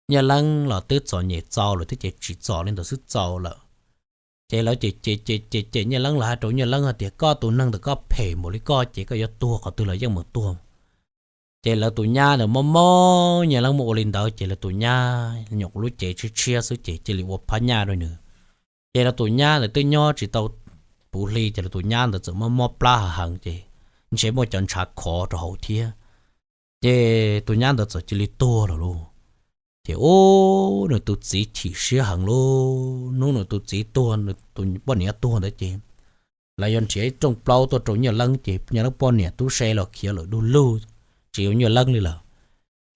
Nyiaj Leeb los twb txom nyem txaus lawm thiab ces tsis txom li ntawd xwb txaus lawm. Ces lawv ces ces ces ces ces Nyiaj Leeb los hais rau Nyiaj Leeb hais tias koj tus neeg ntawm koj phem npaum li koj ces koj yuav tuag qhov twg los yeej mus tuag. Ces lawv tus nyab ntawd mob mob Nyiaj Leeb muab ua li ntawd ces lawv tus nyab nyuam qhuav lub cev tshiab tshiab xwb ces cia li ua phab nyaj rau nws. Ces lawv tus nyab ntawd twb nyob tsis tau puv hli ces lawv tus nyab ntawd txawm mob mob plab hav heev ces ntshe muaj cov ntshav khov rau hauv thiab. Ces tus nyab ntawd txawm cia li tuag lawm lauj. Ces ub nws tus txiv chim siab heev lauj, hnub nws tus txiv tuag nws tus poj niam tuag ntawd ces lawv yuav nrhiav ib rooj plaub tuaj rau Nyiaj Leeb ces Nyiaj Leeb poj niam tub se los khiav lawm du lug, tsis yuav Nyiaj Leeb li lawm.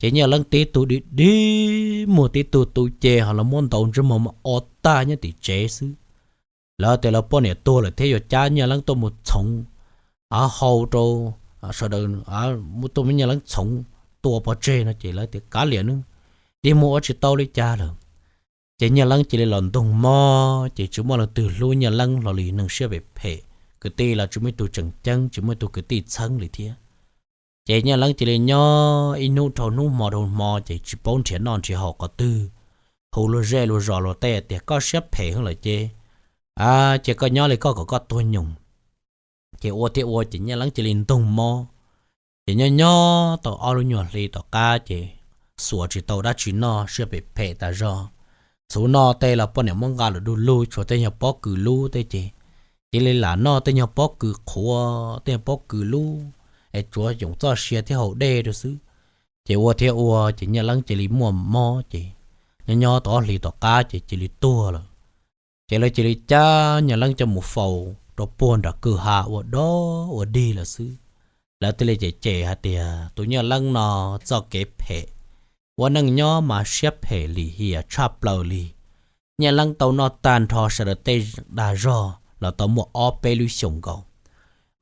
Ces Nyiaj Leeb tib tug dig dig muag tib tug tu ceg ho los muab ntaus ntsej muag mas o tag nyob tim tsev xwb. Lawv tias lawv poj niam tuag lawm thiab yuav cab Nyiaj Leeb tuaj mus txhoov, av hau rau sawv daws, tuaj muab Nyiaj Leeb txhoov tua pov tseg no ces lawv tias kav liam nws, dig muag ua tsis tau li cas lawm. Ces Nyiaj Leeb cia li los ntoog mob ces tsis muaj leej twg hlub Nyiaj Leeb hlo li, neeg siab phem phem, kwv tij los tsis muaj ib tug tseem ceeb tsis muaj ib tug kwv tij txheeb li thiab. Ces Nyiaj Leeb cia li nyob ib hnub dhau hnub hmo dhau hmo ces tsis paub nrhiav noj nrhiav haus qhov twg, hu luag zej luag zos luag tej tias koj siab phem heev lawm ces, a, cia koj nyob li koj kom koj tuag nyoos. Ces ua thiab ua ces Nyiaj Leeb cia li ntoog mob. Ces nyob nyob tau ob lub nyuag hli tom qab ces xuas tsis tau dab tsi noj siab phem phem tas zog. Txhuv noj tej los poj niam muab nqa lawm du lug tshuav tej nyuag pob kws lub tej ces cia li lam noj tej nyuag pob kws qhuav tej nyuag pob kws lub es tsuav yoom txoj sia thiab haus dej rau xwb. Ces ua thiab ua ces Nyiaj Leeb cia li muaj mob ces nyob nyob tau ob hlis tom qab ces cia li tuag lawm. Ces lawv cia li cab Nyiaj Leeb coj mus faus rau puag nram kwj ha ua dog ua dig lawm xwb. Lawv thiaj li cem cem hais tias tus Nyiaj Leeb no txoj kev phem, ua neej nyob mas siab phem lim hiam tshaj plaws li. Nyiaj Leeb tau noj tag nrho sawv daws tej dag zog los tau muaj ob peb lub xyoos nkaus,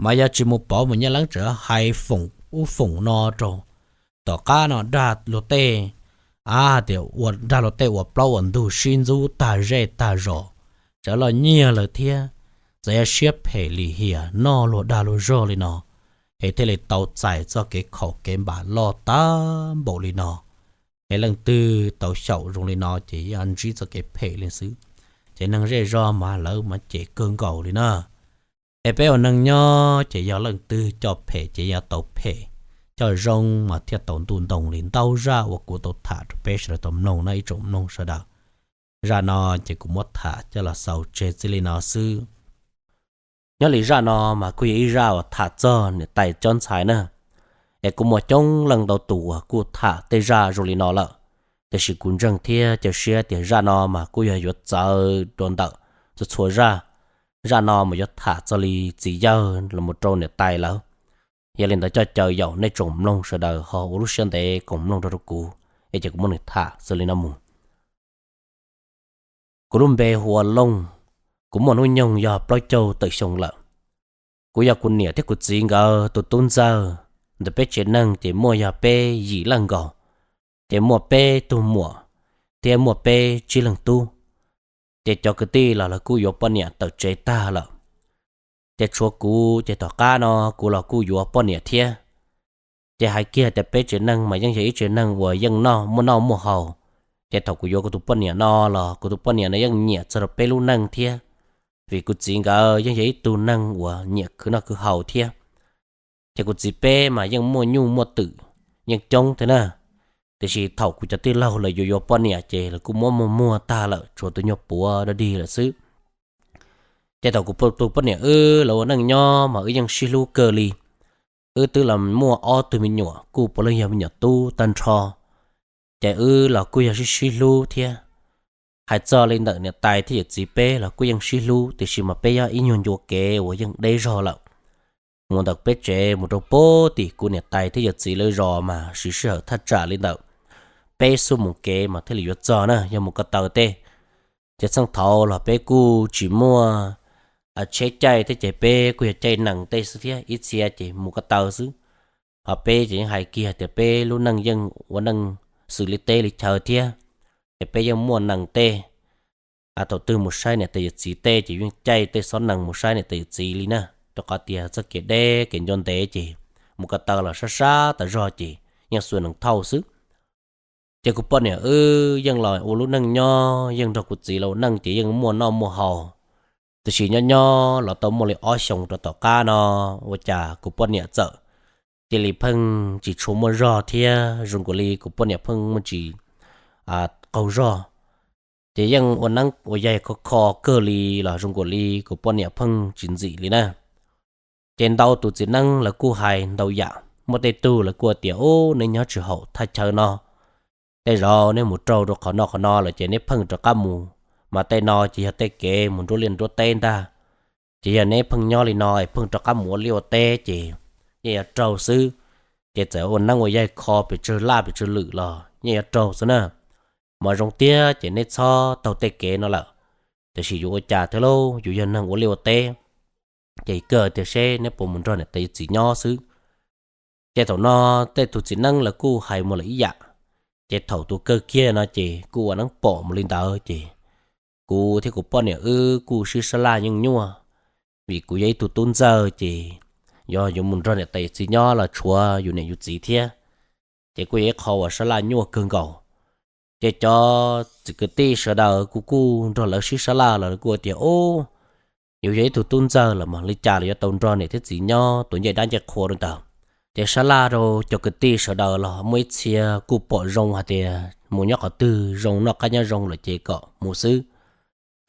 mas yog tsis mus pauv mas Nyiaj Leeb tseem hais foom ub foom no rau tom qab no dag luag tej, a, hais tias ua dag luag tej ua plaub ua ntug sib ntxub tag zej tag zos, txawm los nyiag lawm thiab. Txawm yog siab phem lim hiam noj luag dag luag zog li no, es thiaj li tau txais txoj kev khaum kev npam loj tag npaum li no. Es leej twg tau xyaum zoo li no ces yeej ntsib txoj kev phem li xwb. Ces neeg zej zog mas lawv mas cem kawg nkaus li na. Es peb ua neeg nyob ces yog leej twg coj phem ces yog tau phem, coj zoo mas thiaj tau ntuj ntoo li ntau zaj uas kuv tau tham rau peb sawv daws tau mloog no ib tsoom mloog sawv daws. Zaj no ces kuv muab tham coj los xaus tseg txij li no xwb. Nyob li zaj no mas kuj yog ib zaj uas tham txog niam tais cob ntxhais na. Es kuj muaj coob leej ntau tus uas kuj tham tej zaj zoo li no lawm, tiam sis kuv ntseeg thiab cia siab tias zaj no mas kuj yog yuav txawv rau ntawm txhua txhua zaj. Zaj no mas yuav tham txog li txiv yawg los mus rau niam tais lawm. Yog li ntawd coj caw yaum nej tsoom mloog sawv daws ho ua lub siab ntev koom mloog rau rau kuv, es ces kuv muab nws tham xws li no mus. Kuv lub npe hu ua Looj, kuv muaj hnub nyoog yog plaub caug tawm xyoo lawm. Kuv yog kuv niam thiab kuv txiv nkawd tus tub ntxawg. Ntawm peb tsev neeg ces muaj yog peb yim leej nkaus, ces muaj peb tug muam thiab muaj peb tsib leeg tub. Ces cov kwv tij los lawv kuj yuav poj niam tawm tsev tag lawm, ces tshuav kuv ces tom qab no kuv los kuj yuav poj niam thiab. Ces hais kiag tias peb tsev neeg mas yeej yog ib tsev neeg uas yeej noj muaj noj muaj haus. Ces thaum kuv yuav kuv tus poj niam no los kuv tus poj niam no yeej nyiam txog rau peb lub neej thiab, vim kuv txiv nkawd yeej yog ib tug neeg uas nyiam khwv noj khwv haus thiab. Ces kuv txiv peb mas yeej muaj nyuj muaj twm, yeej coob thiab na. Tiam sis thaum kuv cov tij laug lawv yuav yuav poj niam ces lawv kuj muab muag muag tag lawm, tshuav tus nyuag puav dog dig lawm xwb. Ces thaum kuv tus poj niam wb los ua neej nyob mas wb yeej sib hlub kawg li. Wb twb los muaj ob tug me nyuam kuj puav leej yog me nyuam tub tag nrho. Ces wb los kuj yog sib sib hlub thiab. Hais txog li ntawm niam tais thiab yawm txiv peb los kuj yeej sib hlub, tiam sis mas peb yog ib nyuag ncua kev uas yeej deb zog lawm. Mus ntawm peb tsev mus rau pem tim kuv niam tais thiab yawm txiv lawv zos mas siv sij hawm thaj tsam li ntawm peb xuab moos kev mas thiaj li yuav txog na, yog mus ko taw tej. Ces txheej thaud los peb kuj tsis muaj tsheb caij thiab ces peb kuj yog caij nees tej xwb thiab, ib txhia ces mus ko taw xwb. Ho peb ces yeej hais kiag tias peb lub neej yeej ua neej xws li teb li chaw thiab, ces peb yeej muaj nees tej. Thaum twg mus saib niam tais yawm txiv tej ces yeej caij tej xob nees mus saib niam tais yawm txiv li na, rau qhov tias txoj kev deb kev ncua ntev ces mus ko taw los sab sab tas zog ces yeej xuas nees thauj xwb. Ces kuv poj niam wb yeej los ua lub neej nyob, yeej nrog kuv txiv los ua neej ces yeej muaj noj muaj haus. Tiam sis nyob nyob los tau muaj li ob xyoos rau tom qab no, ua cas kuv poj niam txawm cia li pheej tsis tshua muaj zog thiab, zoo nkaus li kuv poj niam pheej muaj tsis qaug zog. Ces yeej ua neeb ua yaig kho kho kawg li los zoo nkaus li kuv poj niam pheej tsis ntxim li na. Ces ntau tus txiv neeb lawv kuj hais ntau yam, muaj tej tug lawv kuj tias, Ub, neb nyob tsis haum thaj chaw no, tej zaum neb mus raug rau qhov no qhov no lawm ces neb pheej rov qab mus, mas tej no ces yog tej kev mus nruab liaj nruab teb ntag. Ces yog neb pheej nyob li no es pheej rov qab mus ua liaj ua teb ces yeej yuav raug xwb. Ces txawm ua neeb ua yaig kho pes tsawg laj pes tsawg lwm los yeej yuav raug xwb na. Mas zoo tiag ces neb txhob taug tej kev no lawm. Tiam sis yuav ua cas thiab lauj, yus yog neeg ua liaj ua teb, ces kawg tias seb neb puas mus nrog niam tais yawm txiv nyob xwb. Ces thaum no tej tus txiv neeb lawv kuj hais mus lawm ib yam. Ces thaum tus kawg kiag no ces kuj ua neeb pom mus li ntawd ces kuv thiab kuv poj niam wb kuj sib sab laj yeej nyuaj, vim kuv yog ib tug tub ntxawg ces yog yuav mus nrog niam tais yawm txiv nyob los tshuav yus niam yus txiv thiab, ces kuj yog ib qho uas sab laj nyuaj kawg nkaus. Ces cov txiv kwv tij sawv daws kuv kuj nrog lawv sib sab laj los lawv kuj tias, Ub, yus yog ib tug tub ntxawg los mas li cas los yuav tau nrog niam thiab txiv nyob tuav ncej dab ncej qhua rau ntawd. Ces sab laj rau cov kwv tij sawv daws los muaj ib txhia kuj pom zoo hais tias mus nyob qhov twg zoo noj qab nyob zoo lawm ces kom mus xwb.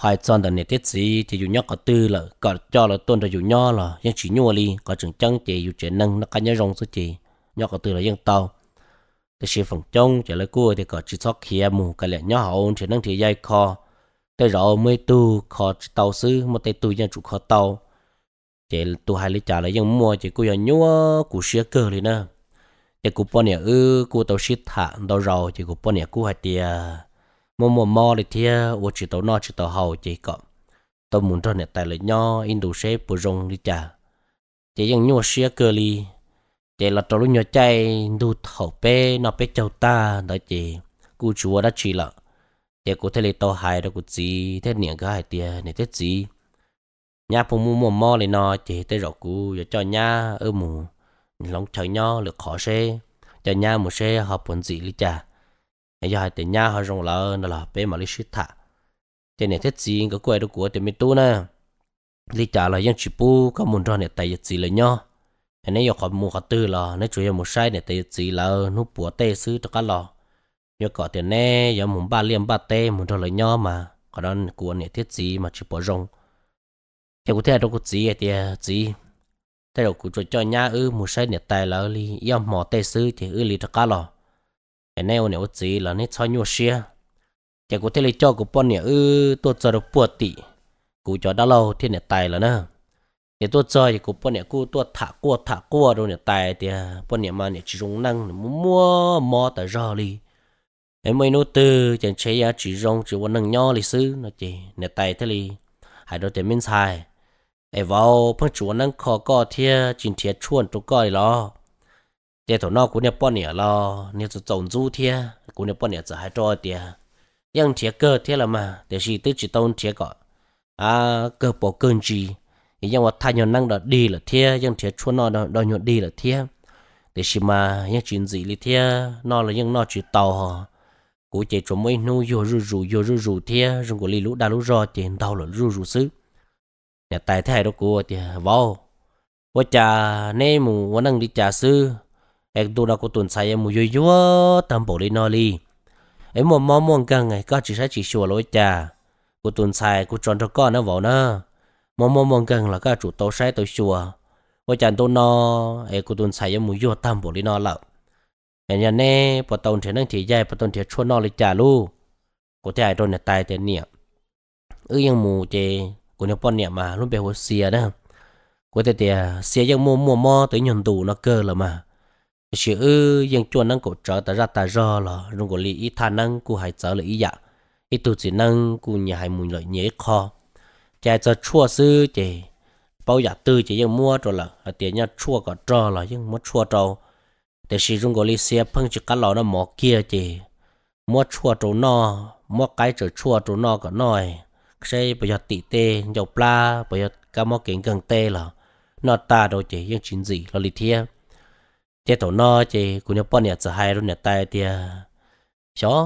Hais txog ntawm niam thiab txiv ces yus nyob qhov twg lawm kom coj lawv tuaj nrog yus nyob los yeej tsis nyuaj li, qhov tseem ceeb ces yus tsev neeg noj qab nyob zoo xwb ces nyob qhov twg los yeej tau. Tiam sis feem coob ces lawv kuj tias kom tsis txhob khiav mus, kav liam nyob hauv nrhiav neeb nrhiav yaig kho. Tej zaum muaj ib tug kho tsis tau xwb, muaj tej tug yeej tsum kho tau. Ces tus hais li cas los yeej muaj ces kuj yog nyuaj kuv siab kawg li na. Ces kuv poj niam wb kuj tau sib tham ntau zaus ces kuv poj niam kuj hais tias muaj muaj mob li thiab ua tsis tau noj tsis tau haus ces kom tau mus nrog niam tais lawv nyob ib ntus seb puas zoo li cas. Ces yeej nyuaj siab kawg li. Ces los rau lub nyuag caij ntuj thaum peb noj peb caug tag ntawd ces kuj tsis ua dab tsi lawm. Ces kuv thiaj li tau hais rau kuv txiv thiab niam nkawd hais tias, Niam thiab txiv, nyab pheej muaj muaj mob li no ces tej zaum kuv yuav coj nyab wb mus hloov chaw nyob lwm qhov seb, coj nyab mus seb ho puas ntxim li cas. Yog hais tias nyab ho zoo lawm no los peb mam li sib tham. Ces niam thiab txiv nkawd kuj hais rau kuv tias, Me tub na, li cas los yeej tsis pub koj mus nrog niam tais yawm txiv lawv nyob. Neb yuav qhov mus qhov twg los neb tsuas yog mus saib niam tais yawm txiv lawv hnub puav tej xwb rov qab los. Yuav kom tias neb yuav mus npaj liaj npaj teb mus nrog lawv nyob mas qhov no kuv ua niam thiab txiv mas tsis pom zoo. Ces kuv thiaj hais rau kuv txiv hais tias, Txiv, tej zaum kuv tsuas coj nyab wb mus saib niam tais lawv li ib ob hmo tej xwb ces wb li rov qab los. Es neb ua niam ua txiv los neb txhob nyuaj siab. Ces kuv thiaj li coj kuv poj niam wb tuaj txog rau puag tim kuv cov dab laug thiab niam tais lawm na. Ces tuaj txog ces kuv poj niam kuj tuaj tham quaj tham quaj rau niam tais tias, Poj niam mas niam tsis zoo neej, nws muaj muaj mob tas zog li. Es muaj ib hnub twg ces ntshe yeej tsis zoo tsis ua neej nyob li xwb no. Ces niam tais thiaj li hais rau tias, Me ntxhais, es vauv pheej tsis ua neeb kho koj thiab tsis nrhiav tshuaj rau koj li los? Ces thaum no kuv niag poj niam los niag txaus txaus ntxub thiab, kuv niag poj niam txawm hais rau tias, Yeej nrhiav kawg thiab los mas, tiam sis twb tsis tau nrhiav kom kawg paus kawg ntsis, es yeej ua thaj nyuag neeb dog dig lawm thiab yeej nrhiav tshuaj noj dog nyuag dig lawm thiab. tiam sis mas yeej tsis ntxim li thiab, noj los yeej noj tsis tau. Kuv ces tsuas muaj ib hnub yuag zuj zus yuag zuj zus thiab, zoo nkaus li lub dag lub zog ces ntaug lawm zuj zus xwb. Niam tais thiaj hais rau kuv tias, Vauv, ua cas neb mus ua neej li cas xwb es ntu no kuv tus ntxhais yuav mus yuag yuag tag npaum li no li? Es muaj mob muaj nkeeg koj tsis saib tsis xyuas los ua cas? Kuv tus ntxhais kuv tso nrog koj na vauv na, muaj mob muaj nkeeg los koj tsum tau saib tau xyuas. Ua cas ntu no es kuv tus ntxhais yuav mus yuag tag npaum li no lawm? Yog neb puas tau nrhiav neeb nrhiav yaig, puas tau nrhiav tshuaj noj li cas lauj? Kuv thiaj hais rau niam tais tias, Niam, wb yeej mus ces kuv niag poj niam mas lub npe hu ua Xia na. Kuv thiaj tias Xia yeej muaj muaj mob tau ib nyuag ntus no kawg lawm mas, tiam sis wb yeej cuaj neeb kaum tsawv tas zaj tas zog los zoo nkaus li ib thaj neeb kuj hais txawv lawm ib yam, ib tug txiv neeb kuj nyias hais mus lawm nyias ib qho. Ces hais txog tshuaj xwb ces paub yam twg ces yeej muab rau lawm, hais tias nyob tshuaj kom rog los yeej muab tshuaj rau. Tiam sis zoo nkaus li Xia pheej tsis qab los noj mov kiag ces muab tshuaj rau noj, muab qaib tsaws tshuaj rau noj kom noj, saib puas yog tim tej ncauj plab, puas yog kab mob kev nkeeg tej los noj tag rau ces yeej tsis ntxim hlo li thiab. Ces thaum no ces kuv niag poj niam txawm hais rau niam tais tias, Xyov,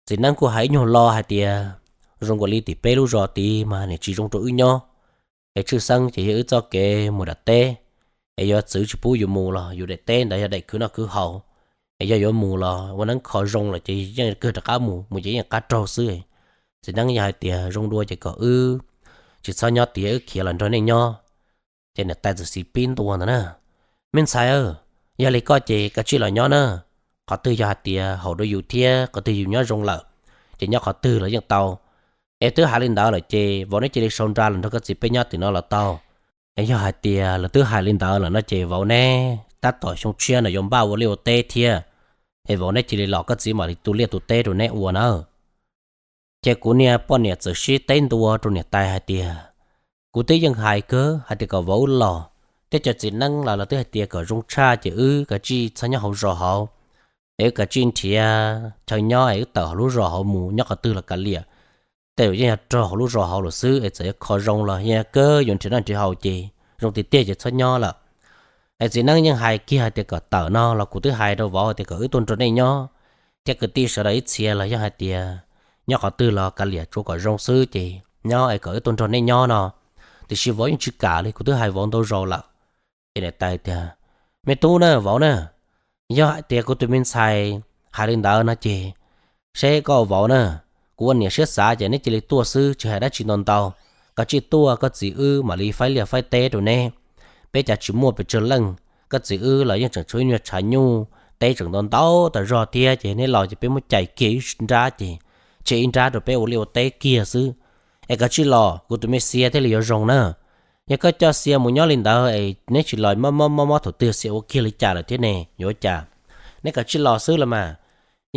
txiv neeb kuj hais ib nyuag lo hais tias zoo nkaus li tim peb lub zos tid mas nim tsis zoo rau wb nyob, es tshwj xeeb ces yog wb txoj kev mus nram teb, es yuav txwv tsis pub yus mus los yus daim teb ntawd yog daim khwv noj khwv haus, es yog yuav mus los ua neeb kho zoo lawm ces yeej kawg rov qab mus, mus ces yeej qab raug xwb. Txiv neeb yog hais tias zoo dua ces kom wb tsis txhob nyob tid, wb khiav los nrog nej nyob. Ces niam tais txawm xis pib ntua ntawd na, Me ntxhais, yog li koj ces koj cia li los nyob na. Qhov twg yog hais tias haum rau yus thiab qhov twg yus nyob zoo lawm, ces nyob qhov twg los yeej tau. Es twb hais li ntawd lawm ces vauv neb cia li sau nra los nrog koj txiv peb nyob tim no los tau. Es yog hais tias lawv twb hais li ntawd lawm no ces vauv neb tab tom xyoo tshiab no yuav npaj ua liaj ua teb thiab, es vauv neb cia li los koj txiv mam li tu liaj tu teb rau neb ua na. Ces kuv niag poj niam txawm sib teb ntua rau niam tais hais tias, Kuv twb yeej hais kawg hais tias kom vauv wb los, tej cov txiv neeb los lawv twb hais tias kom zoo tshaj ces wb kav tsij txhob nyob hauv zos hauv, es wb kav tsij nrhiav chaw nyob es wb tawm hauv lub zos hauv mus, nyob qhov twg los kav liam. Tej zaum yeej yog raug hauv lub zos hauv lawm xwb, es txawm yuav kho zoo los yeej kawg yuav nrhiav noj nrhiav haus ces zoo tiag tiag ces txhob nyob lawm. Es txiv neeb yeej hais kiag hais tias kom tawm no los kuv twb hais rau vauv tias kom wb tuaj nrog nej nyob, thiab kwv tij sawv daws ib txhia los yeej hais tias nyob qhov twg los kav liam tsuav kom zoo xwb ces nyob es kom wb tuaj nrog nej nyob no. Tiam sis vauv yeej tsis kam li, kuv twb hais vauv ntau zaus lawm. Ces niam tais tias, Me tub na vauv na, yog hais tias kuv tus me ntxhais hais li ntawd no ces seb koj vauv na, kuv ua niam siab xav ces neb cia li tuaj xwb, tsis hais dab tsi ntau ntau. Koj tsij tuaj, koj txiv wb mam li faib liaj faib teb rau neb. Peb cas tsis muaj pes tsawg leej, koj txiv wb los yeej tseem tshuav ib nyuag tshav nyuj, teb tseem ntau ntau tas zog thiab, ces neb los ces peb muab cais kiag ib nrab ces tseg ib nrab rau peb ua liaj ua teb kiag xwb. Es koj tsij los, kuv tus me Xia thiaj li yuav zoo na. Yog koj coj Xia mus nyob li ntawd es neb tsis los, mob mob mob mob thaum twg Xia ua kiag li cas lawm thiab ne, yuav ua cas? Neb koj tsij los xwb los mas.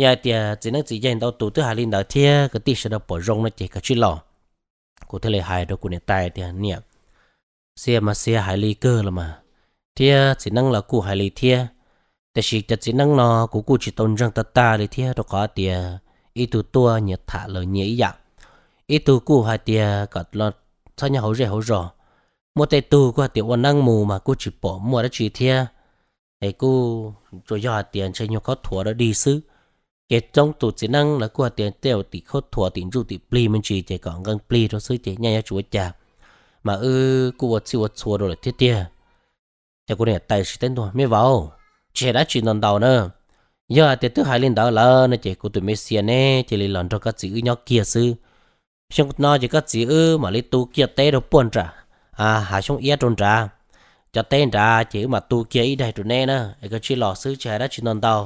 Yog hais tias txiv neeb txiv yaig ntau tus twb hais li ntawd thiab kwv tij sawv daws pom zoo no ces koj tsij los. Kuv thiaj li hais rau kuv niam tais tias, Niam, Xia mas Xia hais li kawg los mas, thiab txiv neeb los kuj hais li thiab. Tiam sis cov txiv neeb no kuv kuj tsis tau ntseeg tag tag li thiab, rau qhov tias ib tug tuaj nyias tham lawm nyias ib yam, ib tug kuj hais tias kom txhob nyob hauv zej hauv zos. Muaj tej tug kuj hais tias ua neeb mus mas kuj tsis pom muaj dab tsi thiab, es kuj tsuas yog hais tias ntshe nyuag khaub thuav dog dig xwb. Ces coob tus txiv neeb lawv kuj hais tias tej zaum tim khaub thuav tim ntsuj tim plig me ntsis ces kom nqee plig rau xwb ces nyaj yuav tsis ua cas, mas wb kuj ua txhij ua txhua rau lawm thiab tiag. Ces kuv niam tais sib teb ntua, Me vauv, tsis hais dab tsi ntau ntau na. Yog hais tias twb hais li ntawd lawm no ces kuv tus me Xia neb cia li los nrog koj txiv wb nyob kiag xwb. Xyoo no ces koj txiv wb mam li tu kiag teb rau puag nram hav xyoob iab rau nrad. Cov teb nrad ces wb mam tu kiag ib daig rau neb na, es koj tsij los xwb, tsis hais dab tsi ntau ntau.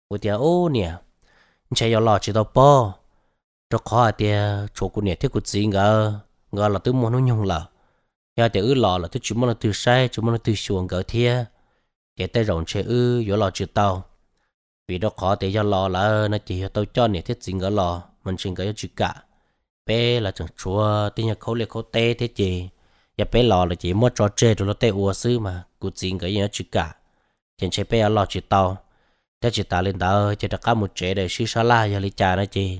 Kuv tias, Ub niam, ntshe yuav los tsis tau pob, rau qhov hais tias tshuav kuv niam thiab kuv txiv nkawd, nkawd los twb muaj hnub nyoog lawm. Yog tias wb los lawm twb tsis muaj leej twg saib, tsis muaj leej twg xyuas nkawd thiab, ces tej zaum ntshe wb yuav los tsis tau. Vim rau qhov tias yog los lawm no ces yog tau coj niam thiab txiv nkawd los mas ntshe nkawd yuav tsis kam. Peb los tseem tshuav tej nyuag khaub liaj khaub teb thiab ces yog peb los lawm ces muab tso tseg rau luag tej ua xwb mas kuv txiv nkawd yeej yuav tsis kam, ces ntshe peb yuav los tsis tau. Thiab tsis tas li ntawd ces rov qab mus tsev daim sib sab laj yog li cas no ces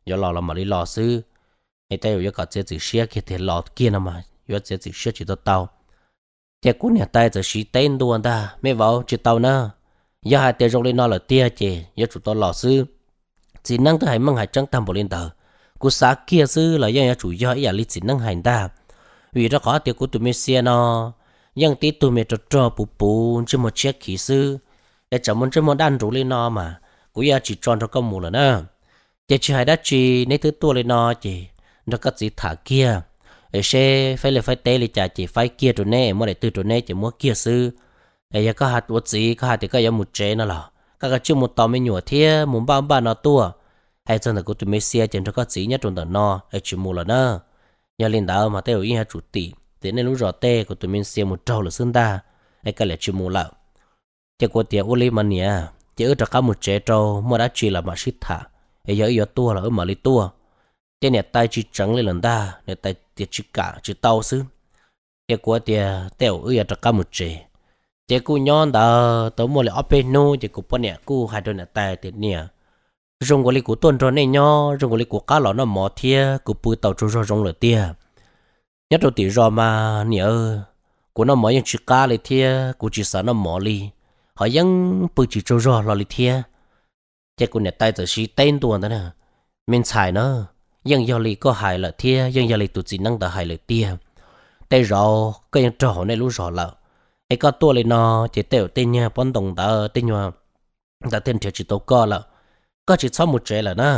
yuav los los mam li los xwb. Es tej zaum yuav kom txiav txim siab kiag tias los kiag no mas yuav txiav txim siab tsis tau tau. Ces kuv niam tais txawm siv teb ntua ntag, Me vauv, tsis tau na, yog hais tias zoo li no lawm tiag ces yuav tsum tau los xwb. Txiv neeb twb hais meej hais tseeb tag npaum li ntawd, kuv xav kiag xwb los yeej yuav tsum yog ib yam li txiv neeb hais ntag. Vim rau qhov tias kuv tus me xia no yeej tib tug me rog rog puv puv ntsej muag tshiab khiv xwb, es tseem muaj ntsej muag daj nruv li no mas kuv yeej tsis tso nrog koj mus lawm na. Ces tsis hais dab tsi, neb twb tuaj li no ces nrog koj txiv tham kiag, es seb faib liaj faib teb li cas ces faib kiag rau neb, muab daim twg rau neb ces muab kiag xwb. Es yog koj ua txiv koj hais tias koj yuav mus tsev no los koj kav tsij mus tos me nyuam thiab mus npaj npaj no tuaj. Hais txog ntawm kuv tus me xia ces nrog koj txiv nyob rau ntawm no es tsis mus lawm na. Yog li ntawd mas tej zaum yeej yuav tsum tim tim nej lub zos tej, kuv tus me xia mus raug lawm xwb ntag, es kav liam tsis mus lawm. Ces kuv tias, Ua li mas niam, ces wb rov qab mus tsev rau, muaj dab tsi los mam sib tham, es yog wb yuav tuaj los wb mam li tuaj. Ces niam tais tsis tseev li lawm ntag, niam tais tias tsis kam, tsis tau xwb. Ces kuv tias, Tej zaum wb yuav rov qab mus tsev. Ces kuj nyob ntawd tau muaj li ob peb hnub ces kuv poj niam kuj hais rau niam tais tias, Niam, zoo nkaus li kuv tuaj nrog nej nyob, zoo nkaus li kuv qab los noj mov thiab kuv pw tau tsaug zog zoo lawm tiag. Nyob rau tim zos mas niam, kuv noj mov yeej tsis qab li thiab kuv tsis xav noj mov li, ho yeej pw tsis tsaug zog hlo li thiab. Ces kuv niam tais txawm siv teb ntua ntawd, Me ntxhais na, yeej yog li koj hais lawm thiab yeej yog li tus txiv neeb ntawd hais lawm tiag. Tej zaum koj yeej raug hauv nej lub zos lawm, es koj tuaj li no ces tej zaum tej nyuag pob ntoo ntawd tej nyuag ntawd thiaj nrhiav tsis tau koj lawm. Koj tsis txhob mus tsev lawm na.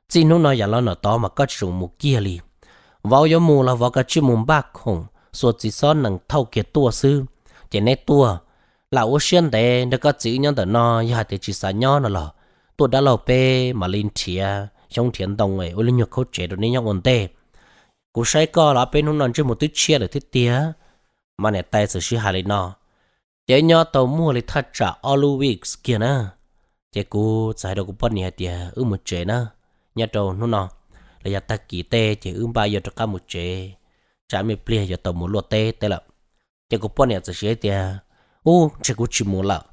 Txij hnub no yam los no tod mas koj tsis txhob mus kiag li. Vauv yuav mus los vauv kav tsij mus npaj khoom xuas txiv xob nees thauj kiag tuaj xwb. Ces neb tuaj, lam ua siab ntev nrog koj txiv wb nyob ntawm no, yog hais tias tsis xav nyob no los tuaj dab laug peb mam li nrhiav xyoob nrhiav ntoo ua lub nyuag khaub tsev rau neb nyob ua ntej. Kuv saib koj los ob peb hnub no ntsej muag twb tshiab lawm thiab tiag. Mas niam tais txawm sib hais li no. Ces wb nyob tau muaj li thaj tsam ob lub weeks kiag na, ces kuv txawm hais rau kuv poj niam hais tias, Wb mus tsev na, nyob rau hnub no los yog tag kis tej ces wb npaj yuav rov qab mus tsev, tsam me pliag yuav tau mus luaj teb tej lawm. Ces kuv poj niam txawm siv tias, Ub, ntshe kuv tsis mus lawm,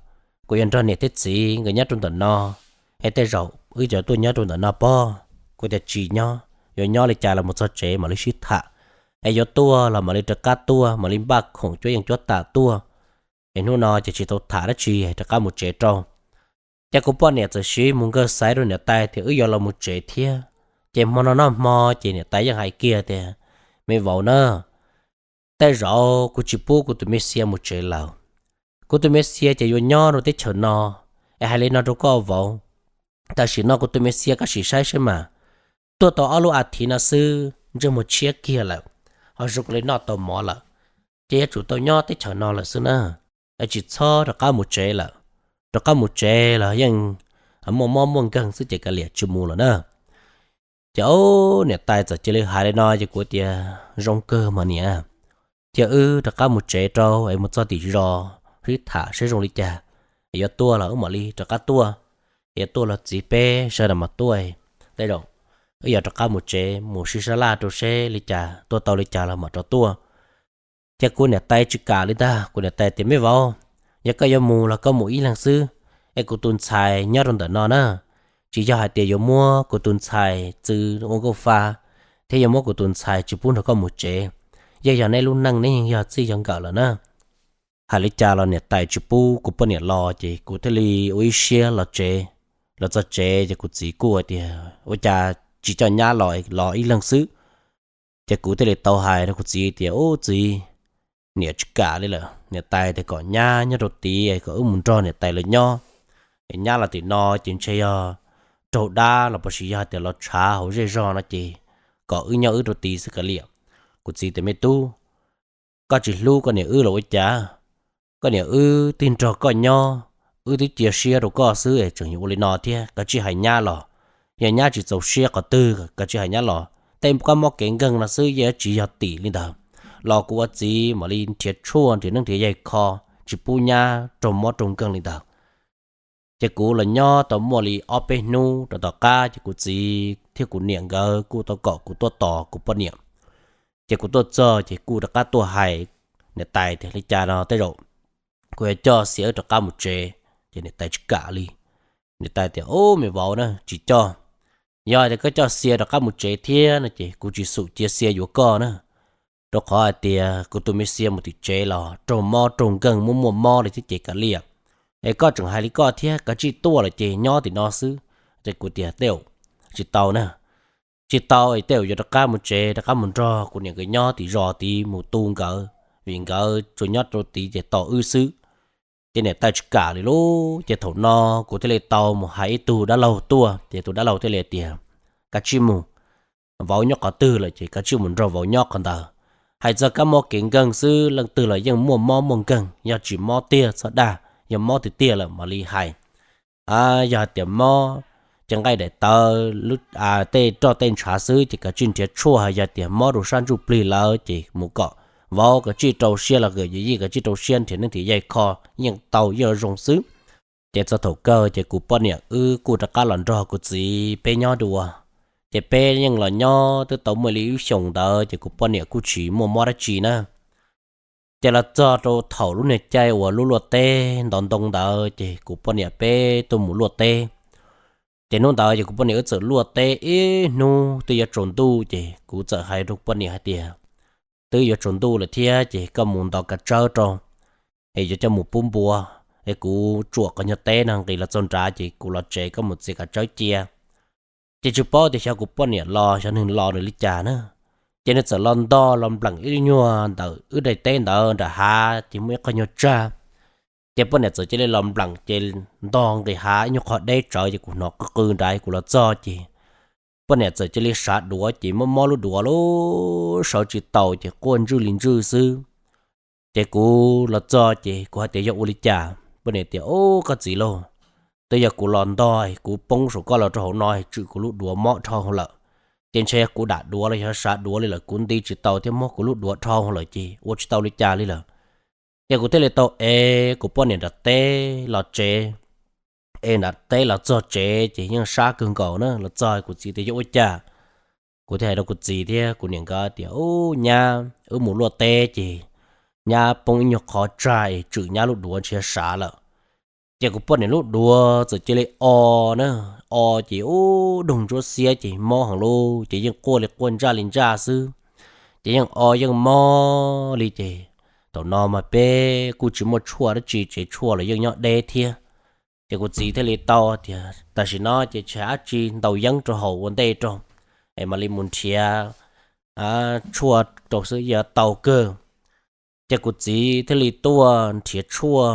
kuv yuav nrog niam thiab txiv nkawd nyob rau ntawm no, es tej zaum wb cov tuaj nyob rau ntawm no pob. Kuv tias, Tsis nyob, yuav nyob li cas los mus txog tsev mam li sib tham, es yuav tuaj los mam li rov qab tuaj, mam li npaj khoom cuab yeej cuab tam tuaj. Es hnub no ces tsis tau tham dab tsi, rov qab mus tsev rau. Ces kuv poj niam txawm siv mus nkawg xaiv rau niam tais tias wb yuav los mus tsev thiab. Ces hmo no noj hmo ces niam tais yeej hais kiag tias, Me vauv na, tej zaum kuv tsis pub kuv tus me xia mus tsev lawm. Kuv tus me xia ces yuav nyob rau teb chaws no, es hais li no rau koj vauv, tam sim no kuv tus me xia koj sim saib seb mas, tuaj tau ob lub a thiv no xwb ntsej muag tshiab kiag lawm, ho zoo li noj tau mov lawm, ces yuav tsum tau nyob teb chaws no lawm xwb na. Es tsis txhob rov qab mus tsev lawm, rov qab mus tsev los yeej muaj mob muaj nkeeg xwb ces kav liam tsis mus lawm na. Ces niam tais txawm cia li hais li no ces kuv tias, Zoo kawg mas niam, cia wb rov qab mus tsev rau es mus txog tim zos sib tham seb zoo li cas, es yuav tuaj los wb mam li rov qab tuaj, es tuaj los txiv peb sawv daws mam tuaj. Tej zaum wb yuav rov qab mus tsev mus sib sab laj rau seb li cas, tuaj tau li cas los mam rov tuaj. Ces kuv niam tais tsis kam li ntag, kuv niam tais tias, Me vauv, yog koj yuav mus los koj mus ib leeg xwb, es kuv tus ntxhais nyob rau ntawm no na. Tsis yog hais tias yuav muab kuv tus ntxhais txwv ua nkauj fa thiab yuav muab kuv tus ntxhais tsis pub nrog koj mus tsev. Yeej yog neb lub neej, neb yeej yog txij yog nkawm lawm na. Hais li cas los niam tais tsis pub kuv poj niam los ces kuv thiaj li ua ib siab los tsev. Los txog tsev ces kuv txiv kuj hais tias, Ua cas tsis coj nyab los, los ib leeg xwb? Ces kuv thiaj li tau hais rau kuv txiv tias, Ub txiv, niam tsis kam li lawm, niam tais tias kom nyab nyob rau tid kom wb mus nrog niam tais lawv nyob. Es nyab los tim no ces ntshe yog raug dab los puas sis yog hais tias los tshav hauv zej zog no ces kom wb nyob wb rau tid xwb kav liam. Kuv txiv tias, Me tub, koj tsis hlub koj niam wb los ua cas? Koj niam wb twb nrog koj nyob, wb twb cia siab rau koj xwb es tseem yuav ua li no thiab. Kav tsij hais nyab los, yog nyab tsis txaus siab qhov twg kav tsij hais nyab los. Tej kab mob kev nkeeg no xwb yeej tsis yog tim li ntawd. Los kuv ua txiv mam li nrhiav tshuaj nrhiav neeb nrhiav yaig kho, tsis pub nyab raug mob raug nkeeg li ntawd. Ces kuv los nyob tau muaj li ob peb hnub rau tom qab ces kuv txiv thiab kuv niam nkawd kuj tau kom kuv tuaj tos kuv poj niam. Ces kuv tuaj txog ces kuj rov qab tuaj hais niam tais tias, Li cas no tej zaum kuv yuav coj Xia wb rov qab mus tsev. Ces niam tais tsis kam li. Niam tais tias, Ub, me vauv na, tsis coj. Yog tias koj coj Xia rov qab mus tsev thiab no ces kuv tsis xum cia Xia yuav koj na. rau qhov hais tias kuv tus me xiab mus tim tsev los raug mob raug nkeeg muaj muaj mob li thiab ces kav liam, es koj tseem hais li koj thiab, kav tsij tuaj lawm ces nyob tim no xwb. Ces kuv tias tej zaum tsis tau na, tsis tau es tej zaum yuav rov qab mus tsev rov qab mus nrog kuv niam nkawd nyob tim zos tid mus tu nkawd, vim nkawd tsuas nyob rau tid ces tos wb xwb. Ces niam tais tsis kam li lub, ces thaum no kuv thiaj li tau mus hais ib tug dab laug tuaj, ces tus dab laug thiaj li tias, kav tsij mus, vauv nyob qhov twg lawm ces kav tsij mus nrog vauv nyob qhov ntawd. Hais txog kab mob kev nkeeg xwb, leej twg los yeej muaj mob muaj nkeeg, yog tsis mob tiag txhob dag, yog mob tiag tiag lawm mam li hais. Yog hais tias mob cev nqaij daim tawv, tej roj tej ntshav xwb ces kav tsij nrhiav tshuaj. Yog tias mob rau sab ntsuj plig lawm ces mus kom vauv kav tsij rau siab los kom yawm yij kav tsij rau siab nrhiav neeb nrhiav yaig kho, yeej tau yeej zoo xwb. Ces txog thaum kawg ces kuv poj niam wb kuj rov qab los nrog kuv txiv peb nyob dua. Ces peb yeej los nyob twb tau muaj li ib xyoos ntawd ces kuv poj niam kuj tsis muaj mob dab tsi na. Ces los txog rau thaum lub niag caij uas lub luaj teb ntov ntoo ntawd ces kuv poj niam peb tuaj mus luaj teb. Ces hnub ntawd ces kuv poj niam wb txawm luaj teb ib hnub twb yuav tsaus ntuj ces kuv txawm hais rau kuv poj niam hais tias, twb yuav tsaus ntuj lawm thiab ces koj mus ntov kav tsawb rau, es yuav coj mus pub npua, es kuv tsuam qhov nyuag teb no nqis los txog nrad ces kuv los tsev, koj mus txiav kav tsawb cia. Ces tsis paub tias xyov kuv poj niam los xyov nws los nws li cas na, ces nws txawm los ntog los npleem ib nyuag ntawm wb daim teb ntawd nram hav ces muaj ib qho nyuag tsag. Ces poj niam txawm cia li los npleem ces ntog nqis hav ib nyuag qho deb tsawv ces kuv hnov qw qw nrad, kuv los txog ces poj niam txawm cia li sav duav ces mob mob lub duav lub sawv tsis taus ces quaj ntswj li ntswj xwb. Ces kuv los txog ces kuv hais tias yog ua li cas, poj niam tias, ub, koj txiv lauj, twb yog kuv los ntog kuv poob saum koj los rau hauv no tswm kuv lub duav mob dhau lawm. Ces ntshe yog kuv dam duav los yog sav duav li lawm kuv nti tsis tau thiab mob kuv lub duav dhau lawm ces ua tsis tau li cas li lawm. Ces kuv thiaj li tau ev kuv poj niam nram teb los tsev. Ev nram teb los txog tsev ces yeej sab kawg nkaus na, los txog kuv txiv tias yog ua cas. Kuv thiaj hais rau kuv txiv thiab kuv niam nkawd tias, ub, nyab, wb mus luaj teb ces nyab poob ib nyuag qhov tsag es tswm nyab lub duav ntshe sav lawm. Ces kuv poj niam lub duav txawm cia li o na, o ces ub doog ntsuab xiab ces mob heev lauj, ces yeej quaj li quaj ntsaj li ntsaj xwb. Ces yeej o yeej mob li ces thaum no mas peb kuj tsis muaj tshuaj dab tsi, tsev tshuaj los yeej nyob deb thiab. Ces kuv txiv thiaj li tau tias tam sim no ces tsam dab tsi ntaus yeeb rau haus ua ntej rau, es mam li mus nrhiav tshuaj rau xwb yeej tau kawg. Ces kuv txiv thiaj li tuaj nrhiav tshuaj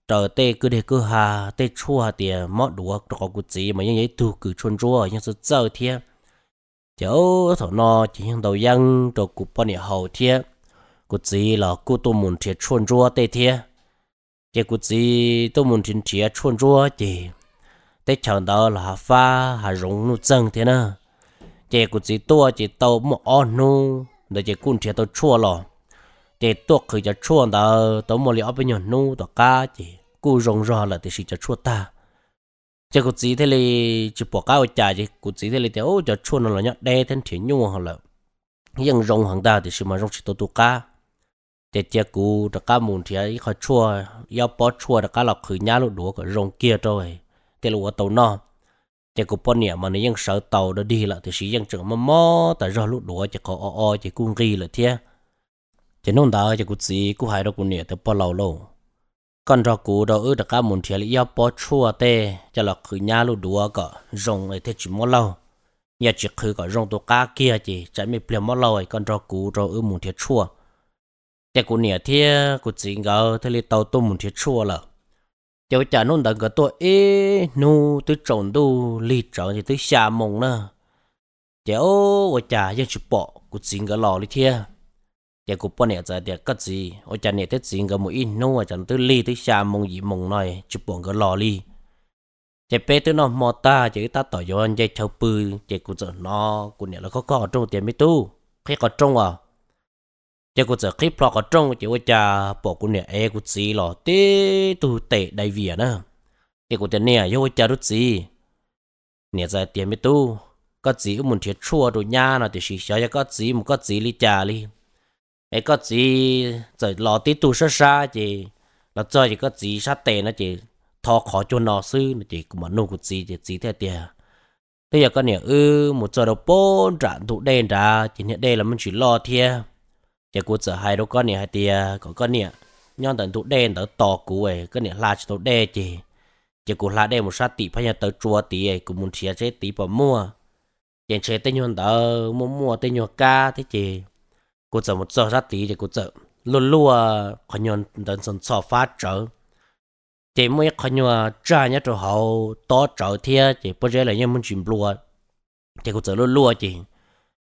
raws tej kwj deg kwj ha, tej tshuaj hais tias mob duav, rau qhov kuv txiv mas yeej yog ib tug kws tshuaj ntsuab yeej txawj txawj thiab. Ces thaum no ces yeej ntaus yeeb rau kuv poj niam haus thiab. Kuv txiv los kuj tuaj mus nrhiav tshuaj ntsuab tej thiab. Ces kuv txiv tuaj mus nrhiav nrhiav tshuaj ntsuab ces teb chaws ntawd los hav fab hav zoov nuj txeeg thiab na. Ces kuv txiv tuaj ces tau muaj ob hnub ntawd ces kuj nrhiav tau tshuaj los. Ces tuaj qhwv cov tshuaj ntawd tau muaj li ob peb nyuag hnub tom qab ces kuj zoo zog lawm tiam sis cov tshuaj tag. Ces kuv txiv thiaj li tsis pom qab ua cas ces kuv txiv thiaj li tias, ub, cov tshuaj no los nyob deb thiab nrhiav nyuaj lawm, yeej zoo heev ntag tiam sis mas zoo tsis tau tu qab. Ces cia kuv rov qab mus nrhiav ib qho tshuaj, ib ob pob tshuaj rov qab los qhwv nyab lub duav kom zoo kiag rau thiaj li ua tau noj. Ces kuv poj niam mas nws yeej sawv taus dog dig lawm tiam sis yeej tseem mob mob tas zog lub duav ces qhov o o ces kuj nqig lawm thiab. Ces hnub ntawd ces kuv txiv kuj hais rau kuv niam tias, pog laus lauj, koj nrog kuv rau wb rov qab mus nrhiav li ib ob pob tshuaj tej coj los qhwv nyab lub duav kom zoo thiaj tsis mob laug. Yog tsis qhwv kom zoo tu qab kiag ces tsam me pliag mob laug, koj nrog kuv rau wb mus nrhiav tshuaj. Ces kuv niam thiab kuv txiv nkawd thiaj li tau tuaj mus nrhiav tshuaj lawm. Ces ua cas hnub ntawd nkawd tuaj ib hnub twb tsaus ntuj lig tsawv ces twb xya moo na. Ces ua cas yeej tsis pom kuv txiv nkawd los li thiab. Ces kuv poj niam txawm tias, koj txiv, ua cas niam thiab txiv nkawd mus ib hnub ua cas twb lig twb xya moo yim moo no tsis pom nkawd los li. Ces peb twb noj hmo tag ces wb tab tom yuav nce chaw pw, ces kuv txawm hnov kuv niam lawv khob khob qhov rooj tias, me tub, qhib qhov rooj os. Ces kuv txawm qhib plho qhov rooj ces ua cas pom kuv niam ev kuv txiv los tib tug tes dai vias na. Ces kuv tias, niam, yog ua cas rau txiv? Niam txawm tias, me tub, koj txiv wb mus nrhiav tshuaj rau nyab no tiam sis xyov yog koj txiv mus koj txiv li cas li, es koj txiv txawm los tib tug sab sab ces los txog ces koj txiv sab tes no ces tho qhov cuag no xwb no. Ces kuv mam nug kuv txiv ces txiv thiaj tias, twb yog koj niam wb mus txog rau pem nram ntug dej nrad ces niag dej los me ntsis loj thiab, Ces kuv txawm hais rau koj niam hais tias kom koj niam nyob ntawm ntug dej ntawd tos kuv, koj niam hla tsis tau dej ces, ces kuv hla dej mus sab tim phab nyuag taw tsua tid, kuv mus nrhiav seb tid puas muaj. Ces ntshe tej nyuag ntawd muaj muaj tej nyuag kab thiab ces, kuv txawm mus txog sab tid ces kuv txawm luaj luaj qhov nyuag ntawd ntxhov ntxhov fab tsawv. Ces muaj ib qhov nyuag tsag nyob rau hauv tob tsawv thiab ces pob zeb los yeej muaj ntsis nplua. Ces kuv txawm luaj luaj ces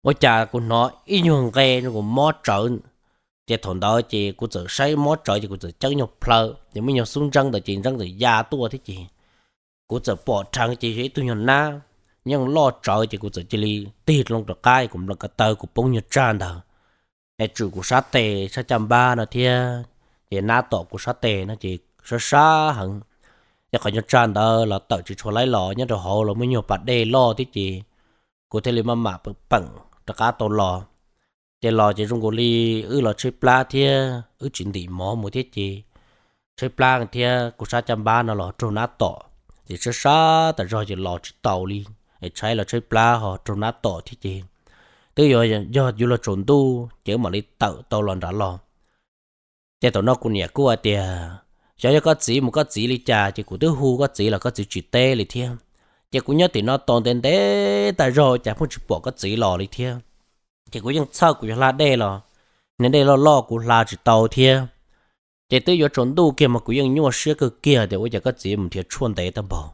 ua cas kuv hnov ib nyuag nqe zoo nkaus mob tsawv. Ces thaum ntawd ces kuv txawm saib mob tsawv ces kuv txawm ceeb nyuag plhaw ces muaj nyuag xub ntseeb ntawd ces ntseeb ntawd ya tuaj thiab ces, kuv txawm pom rheev ces yog ib tug nyuag nab yeej loj tsawv ces kuv txawm cia li tig loo rov qab kuv nplees ko taw kuv poob nyuag tsag ntawd, es tswm kuv sab tes sab caj npab no thiab. Ces nab tom kuv sab tes no ces sab sab heev. Ces qhov nyuag tsag ntawd los tawm tsis tshua laib los nyob rau hauv los muaj nyuag pas dej loj thiab ces, kuv thiaj li maj mam peem rov qab tau los. Ces los ces zoo nkaus li wb los tshaib plab thiab wb tsis ntim mov mus thiab ces, tshaib plab thiab kuv sab caj npab no los raug nab tom, ces sab sab tas zog ces los tsis taus li, es tshaib los tshaib plab ho raug nab tom thiab ces, twb yog yuav luag tsaus ntuj ces wb mam li tawm tau los nrad los. Ces thaum no kuv niam kuj hais tias, xyov yog koj txiv mus koj txiv li cas ces kuv twb hu koj txiv los koj txiv tsis teb li thiab. Ces kuv nyob tim no tos ntev ntev tas zog cas pheej tsis pom koj txiv los li thiab. Ces kuv yeej txhawj kuv yuav hla dej los, niag dej loj loj kuv hla tsis tau thiab. Ces twb yuav tsaus ntuj kiag mas kuv yeej nyuaj siab kawg kiag tias ua cas koj txiv mus nrhiav tshuaj ntev tag npaum.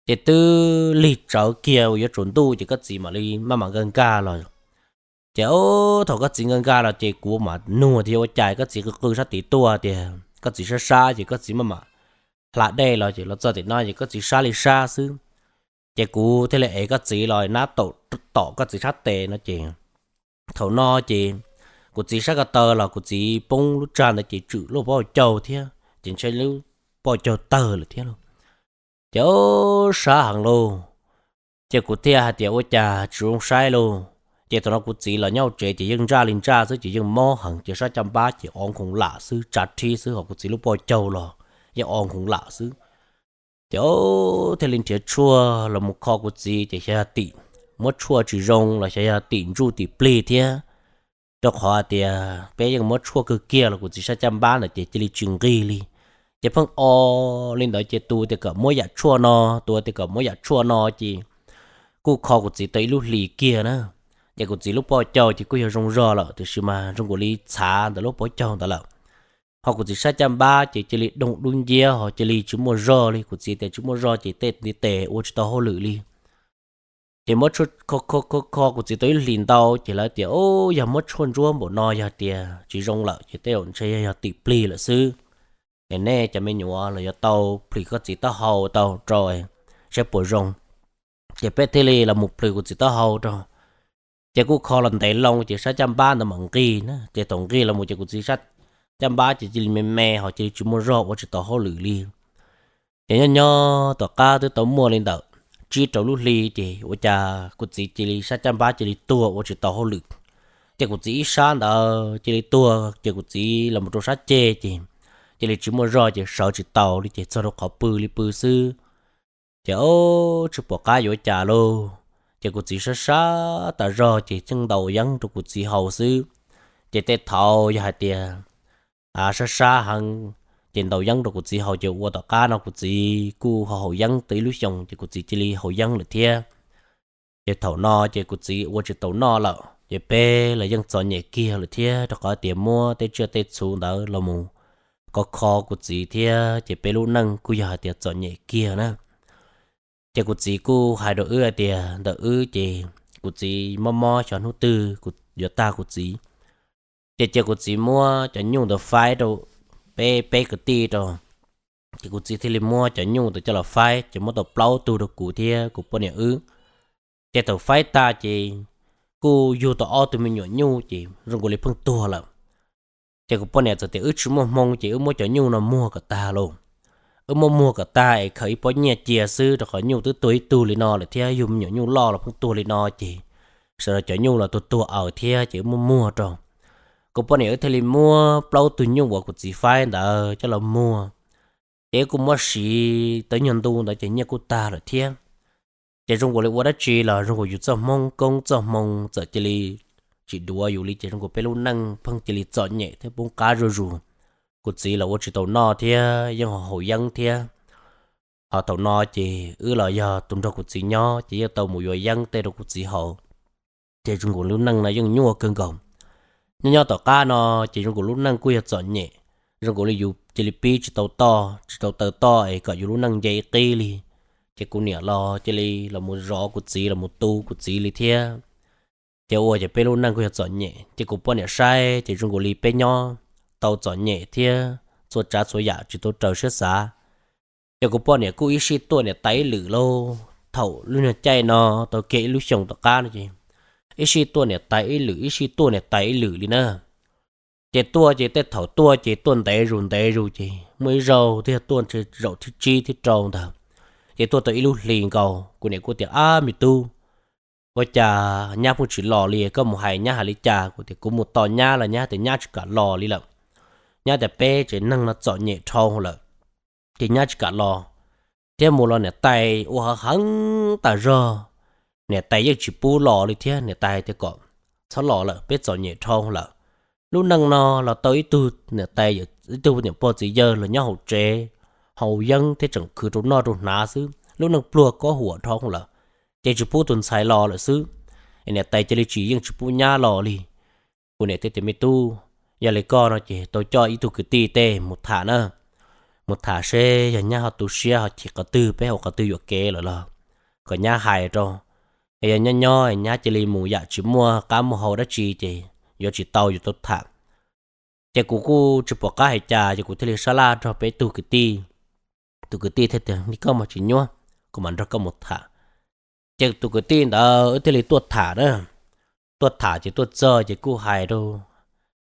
Ces twb lig tsawv kiag uas yuav tsaus ntuj ces koj txiv mam li maj mam nkag nkag los. Ces thaum koj txiv nkag nkag los ces kuv mam nug tias ua cas koj txiv qw qw sab tid tuaj tias koj txiv sab sab ces koj txiv maj mam hla dej los ces los txog tim no ces koj txiv sab li sab xwb. Ces kuv thiaj li ev koj txiv los nab tom koj txiv sab tes no ces, thaum no ces kuv txiv sab ko taw los kuv txiv poob lub tsag ntawd ces tswm lub pob caug thiab ces ntshe lub pob caug tawg lawm thiab lauj. Ces sab heev lauj. Ces kuv thiaj hais tias ua cas tsis zoo saib lauj. Ces thaum no kuv txiv los nyob hauv tsev ces yeej ntsaj li ntsaj xwb ces yeej mob heev ces sab caj npab ces o nkhoos lam xwb tsa rhib xwb ho kuv txiv lub pob caug los yeej o nkhoos lam xwb. Ces thiaj li nrhiav tshuaj los mus kho kuv txiv ces xyov yog tim muab tshuaj tsis zoo los xyov yog tim ntsuj tim plig thiab. Rau qhov tias peb yeej muab tshuaj kawg kiag los kuv txiv sab caj npab ntawd ces cia li tsis nqig li. Ces pheej o li ntawd ces tus tias kom muab yam tshuaj no, tus tias kom muab yam tshuaj no ces kuj kho kuv txiv tau ib lub hlis kiag na. Ces kuv txiv lub pob caug ces kuj yog zoo zog lawm tiam sis mas zoo nkaus li txhav ntawm lub pob caug ntawd lawm. Ho kuv txiv sab caj npab ces cia li doog dub nciab ho cia li tsis muaj zog li, kuv txiv tias tsis muaj zog ces tej ntiv tes ua tsis tau hauj lwm li. Ces muab tshuaj kho kho kho kuv txiv tau ib hlis ntau ces lawv tias, Ub, yog muab tshuaj ntsuab npaum no yog tias tsis zoo lawm ces tej zaum ntshe yog tim plig lawm xwb. Es nej cov me nyuam los yuav tau plhis koj txiv taub hau tau rau saib puas zoo. Ces peb thiaj li los mus plhws kuv txiv taub hau rau. Ces kuj kho los ntev loo ces sab caj npab ntawd mam nqig na, ces thaum nqig los mus ces kuv txiv sab caj npab ces cia li me me ho cia li tsis muaj zog ua tsis tau hauj lwm li. Ces nyob nyob tom qab twb tau muaj li ntawm tsib rau lub hli ces ua cas kuv txiv cia li sab caj npab cia li tuag ua tsis tau hauj lwm. Ces kuv txiv ib sab ntawd cia li tuag ces kuv txiv los mus rau sab ceg ces cia li tsis muaj zog ces sawv tsis taus li ces txog rau qhov pw li pw xwb. Ces ub, tsis pom qab yuav ua cas lauj. Ces kuv txiv sab sab tas zog ces tseem ntaus yeeb rau kuv txiv haus xwb. Ces tej thaum yog hais tias sab sab heev ces ntaus yeeb rau kuv txiv haus ces ua tom qab no kuv txiv kuj haus yeeb tau ib lub xyoos ces kuv txiv cia li haus yeeb lawm thiab. Ces thaum no ces kuv txiv ua tsis tau noj lawm ces peb los yeej txom nyem kiag lawm thiab rau qhov tias muab tej tsiaj tej txhu ntawd los mus kho kho kuv txiv thiab ces peb lub neej kuj yog hais tias txom nyem kiag na. Ces kuv txiv kuj hais rau wb hais tias ntawm wb ces kuv txiv mob mob xyov hnub twg yuav tag kuv txiv. Ces cia kuv txiv muab cov nyuj ntawd faib rau peb peb kwv tij rau. Ces kuv txiv thiaj li muab cov nyuj ntawd coj los faib ces muab tau plaub tug rau kuv thiab kuv poj niam wb. Ces thaum faib tag ces kuj yug tau ob tug me nyuam nyuj ces zoo nkaus li pheej tuag lawm. Ces kuv poj niam txawm tias wb tsis muaj hmoo ces wb muab cov nyuj no muag kom tag lauj. Wb muab muag kom tag es khaws ib pob nyiaj cia xwb rau qhov nyuj twb tuag ib tug li no lawm thiab yug me nyuam nyuj loj los pheej tuag li no ces sawv daws cov nyuj los tuag tuag aws thiab ces wb muab muag rau. Kuv poj niam wb thiaj li muab plaub tug nyuj uas kuv txiv faib ntawd coj los muag. Ces wb kuj muab siv tau nyuag ntu ntawd ces nyiaj kuj tag lawm thiab. Ces zoo nkaus li ua dab tsi los zoo nkaus yus txoj hmoo koob txoj hmoo txawm cia li tsis duav yus li ces zoo nkaus peb lub neej pheej cia li txom nyem thiab poob qab zuj zus. Kuv txiv los ua tsis tau noj thiab yeej haus yeeb thiab. Ho thaum no ces wb los yog tus nrog kuv txiv nyob ces yeej tau mus yuav yeeb tej rau kuv txiv haus. Ces zoo nkaus lub neej no yeej nyuaj kawg nkaus. Nyob nyob tom qab no ces zoo nkaus lub neej kuj yog txom nyem, zoo nkaus li yus cia li pib tsis tau toj tsis tau taw toj es kom yus lub neej nce ib qib li. Ces kuv niam los cia li los mus zov kuv txiv los mus tu kuv txiv li thiab. Ces ua ces peb lub neej kuj yog txom nyem, ces kuv poj niam saib ces zoo nkaus li peb nyob tau txom nyem thiab txhua tsav txhua yam tsis tau raws siab xav. Ces kuv poj niam kuj ib sij tuaj niam tais ib lwm lauj, thaum lub nyuag caij no tau kiag ib lub xyoos tom qab no ces ib sij tuaj niam tais ib lwm ib sij tuaj niam tais ib lwm li na. Ces tuaj ces tej thaum tuaj ces tuaj ntev zus ntev zus ces muaj ib zaug twb yog tuaj ntshe zaum thib tsib thib rau ntawd, ces tuaj tau ib lub hlis nkaus kuv niam kuj tias, Ab me tub, ua cas nyab pheej tsis los li, koj mus hais nyab hais li cas? Kuv tias kuv mus tos nyab los nyab tias nyab tsis kam los li lawm. Nyab tias peb tsev neeg no txom nyem dhau lawm, ces nyab tsis kam los, thiab mus los niam tais ua heev heev tas zog, niam tais yeej tsis pub los li thiab. Niam tais tias kom txhob los lawm, peb txom nyem dhau lawm. Lub neej no los tau ib tug niam tais, ib tug niam pog txiv yawg los nyob hauv tsev haus yeeb thiab tseem khwv rau noj rau hnav xwb, lub neej pluag kob huam dhau lawm, ces tsis pub tus ntxhais los lawm xwb. Niam tais cia li tsis, yeej tsis pub nyab los li. Kuv niam thiaj tias me tub, yog li koj no ces tau coj ib tug kwv tij tej mus tham na, mus tham seb yog nyab ho tu siab ho chim qhov twg peb ua qhov twg yuam kev lawm los kom nyab hais rau. Es yog nyob nyob nyab cia li mus yam tsis muaj qab muaj hau dab tsi ces yuav tsis tau, yuav tau tham. Ces kuv kuj tsis pom qab hais cas ces kuv thiaj li sab laj nrog peb tug kwv tij. Tus kwv tij thiaj tias, Li koj mas tsis nyuaj, kuv mam nrog koj mus tham. Ces tus kwv tij ntawd wb thiaj li tuaj tham na. Tuaj tham ces tuaj txog ces kuj hais rau,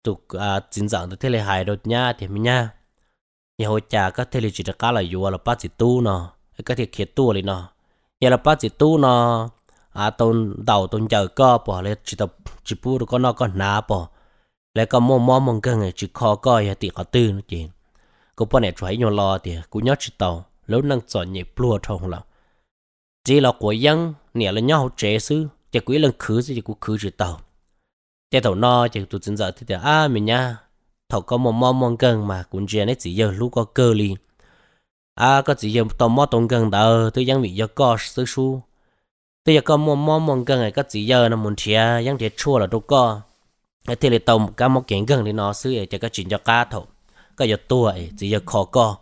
tus txiv ntxawm ntawd thiaj li hais rau nyab tias, Me nyab, yog ua cas koj thiaj li tsis rov qab los yuav los pab txiv tub no, koj thiaj khiav tuaj li no? Yog los pab txiv tub no tau ntaus tau ncaws koj pom, tsis pub rau koj noj koj hnav pom, los koj muaj mob muaj nkeeg tsis kho koj yog tim qhov twg no ces kuv poj niam tsuas hais ib nyuag lo tias, Kuv nyob tsis tau, lub neej txom nyem pluag dhau lawm. Txiv los quav yeeb, niam los nyob hauv tsev xwb ces kuv ib leeg khwv xwb ces kuv khwv tsis tau. Ces thaum no ces tus txiv ntxawm thiaj tias, Ab me nyab, thaum koj muaj mob muaj nkeeg mas kuv ntsia neb txiv yawg hlub koj kawg li. Ab koj txiv yawg tau mob tau nkeeg ntawd twb yeej vim yog koj xwb sub. Twb yog koj muaj mob muaj nkeeg koj txiv yawg no mus nrhiav yeeb nrhiav tshuaj los rau koj, thiaj li tau kab mob kev nkeeg li no xwb, ces koj tsis nco qab thaum koj yuav tuag es txiv yawg kho koj.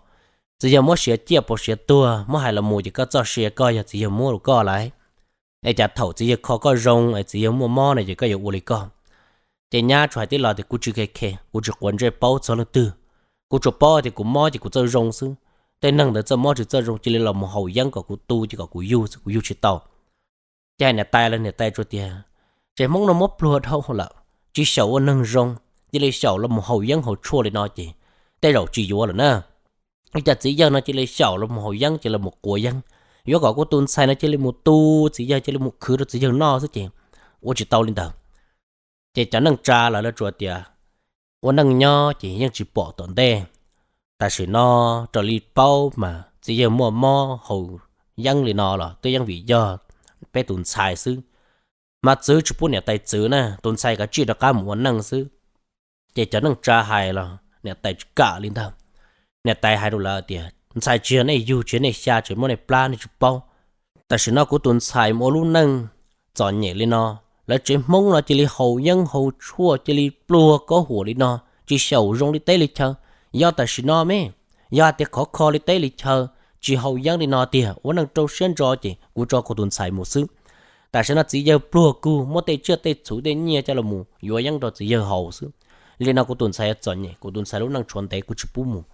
Txiv yawg muab siav ciaj pov siav tuag, muab hais los mus ces koj txoj sia koj yog txiv yawg muab rau koj lauj. Es cas thaum txiv yawg kho koj zoo es txiv yawg muaj mob no ces koj yuav ua li koj? Ces nyab tsuas hais tib lo tias, Kuv tsis khe khe, kuv tsis quav ntsej paub txog leej twg. Kuv tsuas paub tias kuv mob ces kuv txawj zoo xwb. Tej neeg ntawd txawj mob tsis txawj zoo cia li los mus haus yeeb kom kuv tu ces kom kuv yug xwb, kuv yug tsis tau. Ces hais niam tais los niam tais tsuas tias, Tsev Hmoob no mob pluag dhau lawm, tsis xyaum ua neeg zoo, cia li xyaum los mus haus yeeb haus tshuaj li no ces tej zaum tsis yuav lawm na. Ua cas txiv yawg no cia li xyaum los mus haus yeeb, cia li mus quav yeeb, yuav kom kuv tus ntxhais no cia li mus tu txiv yawg, cia li mus khwv rau txiv yawg noj xwb ces ua tsis tau li ntawd. Ces cov neej tsa los lawv tsuas tias, Ua neej nyob ces yeej tsis pom tom ntej. Tam sim no raws li paub mas txiv yawg muaj mob haus yeeb li no los twb yeej vim yog peb tus ntxhais xwb. Mas txwv tsis pub niam tais txwv na, tus ntxhais kav tsij rov qab mus ua neej xwb. Ces cov neej tsa hais los niam tais tsis kam li ntag. Niam tais hais rau lawv tias, Ntxhais tsis yog nej yug, tsis yog nej xya, tsis muab nej plab nej tsis paub. Tam sim no kuv tus ntxhais mus ua lub neej txom nyem li no, lawv tsev Hmoob no cia li haus yeeb haus tshuaj, cia li pluag kob huam li no, tsis xyaum zoo li teb li chaw. Yog tam sim no me, yog hais tias khov kho li teb li chaw, tsis haus yeeb li no tiag, ua neej rau siab ntso ces kuv tso kuv tus ntxhais mus xwb. Tam sim no txiv yawg pluag kug, muab tej tsiaj tej txhu tej nyiaj coj los yuav yeeb rau txiv yawg haus xwb. Li no kuv tus ntxhais txom nyem, kuv tus ntxhais lub neej tshuav ntev kuv tsis pub mus.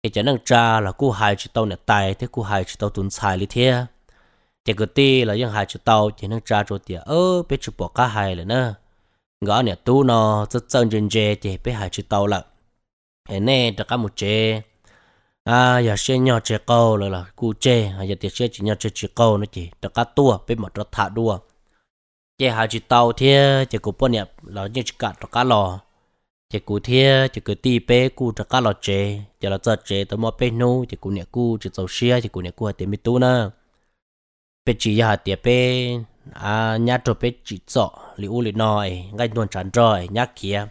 Ces cov neej tsa los kuj hais tsis tau niam tais thiab kuj hais tsis tau tus ntxhais li thiab. Ces kwv tij los yeej hais tsis tau, ces neej tsa tsuas tias, Peb tsis pom qab hais lawm na. Nkawd ob niam tub no txawj txawj ntse ntse ces peb hais tsis tau lawm. Es nej rov qab mus tsev, yog siab nyog tseg qaug lawm los kuj tseg, yog tias siab tsis nyog tseg tsis qaug no ces rov qab tuaj peb mam rov tham dua. Ces hais tsis tau thiab ces kuv poj niam los yeej tsis kam rov qab los. Ces kuv thiab ces kwv tij peb kuj rov qab los tsev, ces los txog tsev tau muaj peb hnub ces kuv niam kuj tsis txaus siab ces kuv niam kuj hais tias, Me tub na, peb tsis yog hais tias peb nyab raug peb tsim txom li ub li no es nqaij ntuag ntshav nrog es nyab khiav.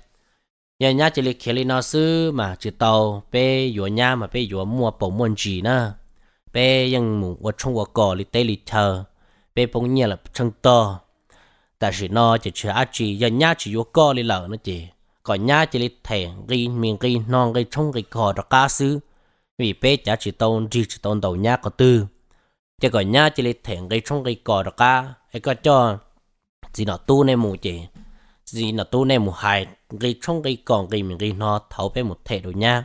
Yog nyab cia li khiav li no xwb mas tsis tau, peb yuav nyab mas peb yuav muaj paus muaj ntsis na, peb yeej mus ua tshoob ua kos li teb li chaw, peb poob nyiaj lawm tsheej tog. Tam sim no ces tsis hais dab tsi, yog nyab tsis yuav koj li lawm no ces kom nyab cia li them nqi mis nqi hno nqi tshoob nqi kos rov qab xwb, vim peb cav tsis tau nrig tsis tau ntaus nyab qhov twg. Ces kom nyab cia li them nqi tshoob nqi kos rov qab es koj coj txiv nom tub nej mus ces txiv nom tub nej mus hais nqi tshoob nqi kos nqi mis nqi hno thaum peb mus them rau nyab.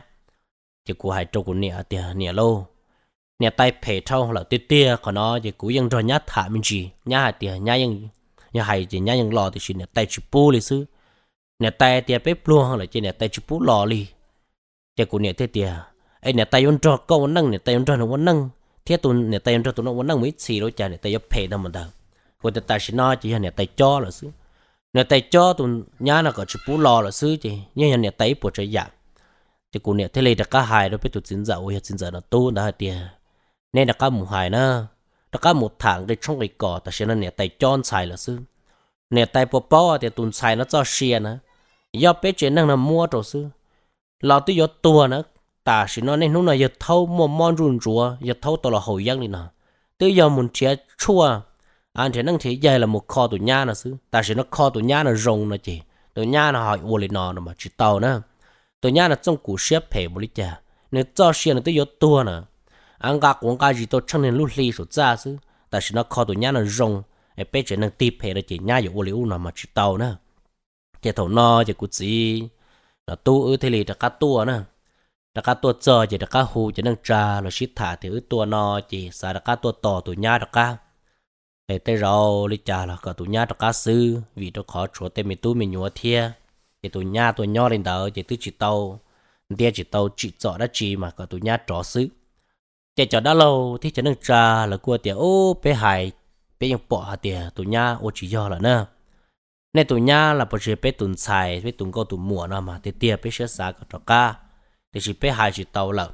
Ces kuv hais rau kuv niam tias, Niam lauj, niam tais phem dhau lawm tiag tiag qhov no, ces kuv yeej nrog nyab tham me ntsis, nyab hais tias nyab, yog hais ces nyab yeej los tiam sis niam tais tsis pub li xwb. Niam tais tias peb pluag lawm ces niam tais tsis pub los li. Ces kuv niam thiaj tias, Es niam tais yuav nrog koj ua neej, niam tais yuav nrog nws ua neej thiab, niam tais yuav nrog tus no ua neej mus ib txhis los cas niam tais yuav phem ntag mas ntag? Kuv tias tam sim no ces yog niam tais cob lawm xwb, niam tais cob tus nyab no kom tsis pub los lawm xwb ces yeej yog niam tais ib puas tsav yam. Ces kuv niam thiaj li rov qab hais rau peb tus txiv ntxawm uas yog txiv ntxawm nom tub ntawd hais tias, Neb rov qab mus hais na, rov qab mus tham nqi tshoob nqi kos, tam sim no niam tais cob ntxhais lawm xwb. Niam tais puas paub tias tus ntxhais no txoj sia na, yog peb tsev neeg no muab rau xwb los twb yuav tuag na. Tam sim no niaj hnub no yawg thaub muaj mob ntsuj ntsuav, yawg thaub tau los haus yeeb li no, twb yog mus nrhiav tshuaj, nrhiav neeb nrhiav yaig los mus kho tus nyab no xwb. Tam sim no kho tus nyab no zoo no ces tus nyab no ho ua li no no mas tsis tau na. Tus nyab no txooj kum siab phem mus li cas, nws txoj sia nws twb yuav tuag na, nqa quav nqa zis tau tsheej niag lub hli saum txaj xwb, tam sim no kho tus nyab no zoo, es peb tsev neeg tig phem no ces nyab yuav ua li ub no mas tsis tau na. Ces thaum no ces kuv txiv nom tub wb thiaj li rov qab tuaj na. Rov qab tuaj txog ces rov qab hu cov neej tsa los sib tham tias wb tuaj no ces xav rov qab tuaj tos tus nyab rov qab. Es tej zaum li cas los kom tus nyab rov qab xwb, vim rau qhov tshuav tej me tub me nyuam thiab, ces tus nyab tuaj nyob li ntawd ces twb tsis tau ntiab tsis tau tsim txom dab tsi mas kom tus nyab rov xwb. Ces cov dab laug thiab cov neej tsa lawv kuj tias, Ub, peb hais, peb yeej pom hais tias tus nyab ua tsis yog lawm na. Nej tus nyab los puas tsis yog peb tus ntxhais, peb tus nkauj tus muam no mas tiag tiag peb siab xav kom rov qab, tiam sis peb hais tsis tau lawm.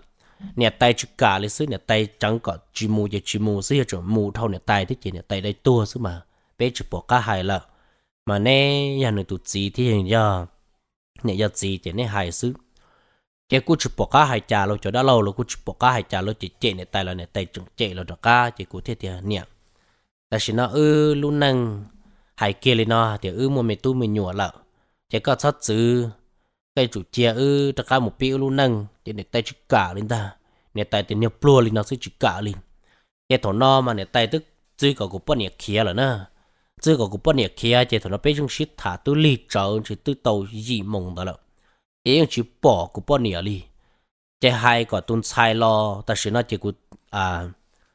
Niam tais tsis kam li xwb, niam tais tseev kom tsis mus ces tsis mus xwb, yog tseem mus dhau niam tais thiab ces niam tais dai tuag xwb mas peb tsis pom qab hais lawm. Mas neb yog nws tus txiv thiab yog niam yog txiv ces neb hais xwb. Ces kuj tsis pom qab hais cas los, cov dab laug los kuj tsis pom qab hais cas los, ces cem niam tais los niam tais tseem cem los rov qab. Ces kuv thiaj tias, Niam, tam sim no wb lub neej hais kiag li no tias wb muaj me tub me nyuam lawm, ces koj txhob txwv, koj yuav tsum cia wb rov qab mus pib wb lub neej. Ces niam tais tsis kam li ntag, niam tais tias niag pluag li no xwb tsis kam li. Ces thaum no mas niam tais twb txwv kom kuv poj niam khiav lawm na. Txwv kom kuv poj niam khiav ces thaum no peb yeej sib tham twb lig tsawv ntshe twb tau yim moos ntawd lawm, ces yeej tsis pom kuv poj niam li. Ces hais kom tus ntxhais los, tam sim no ces kuv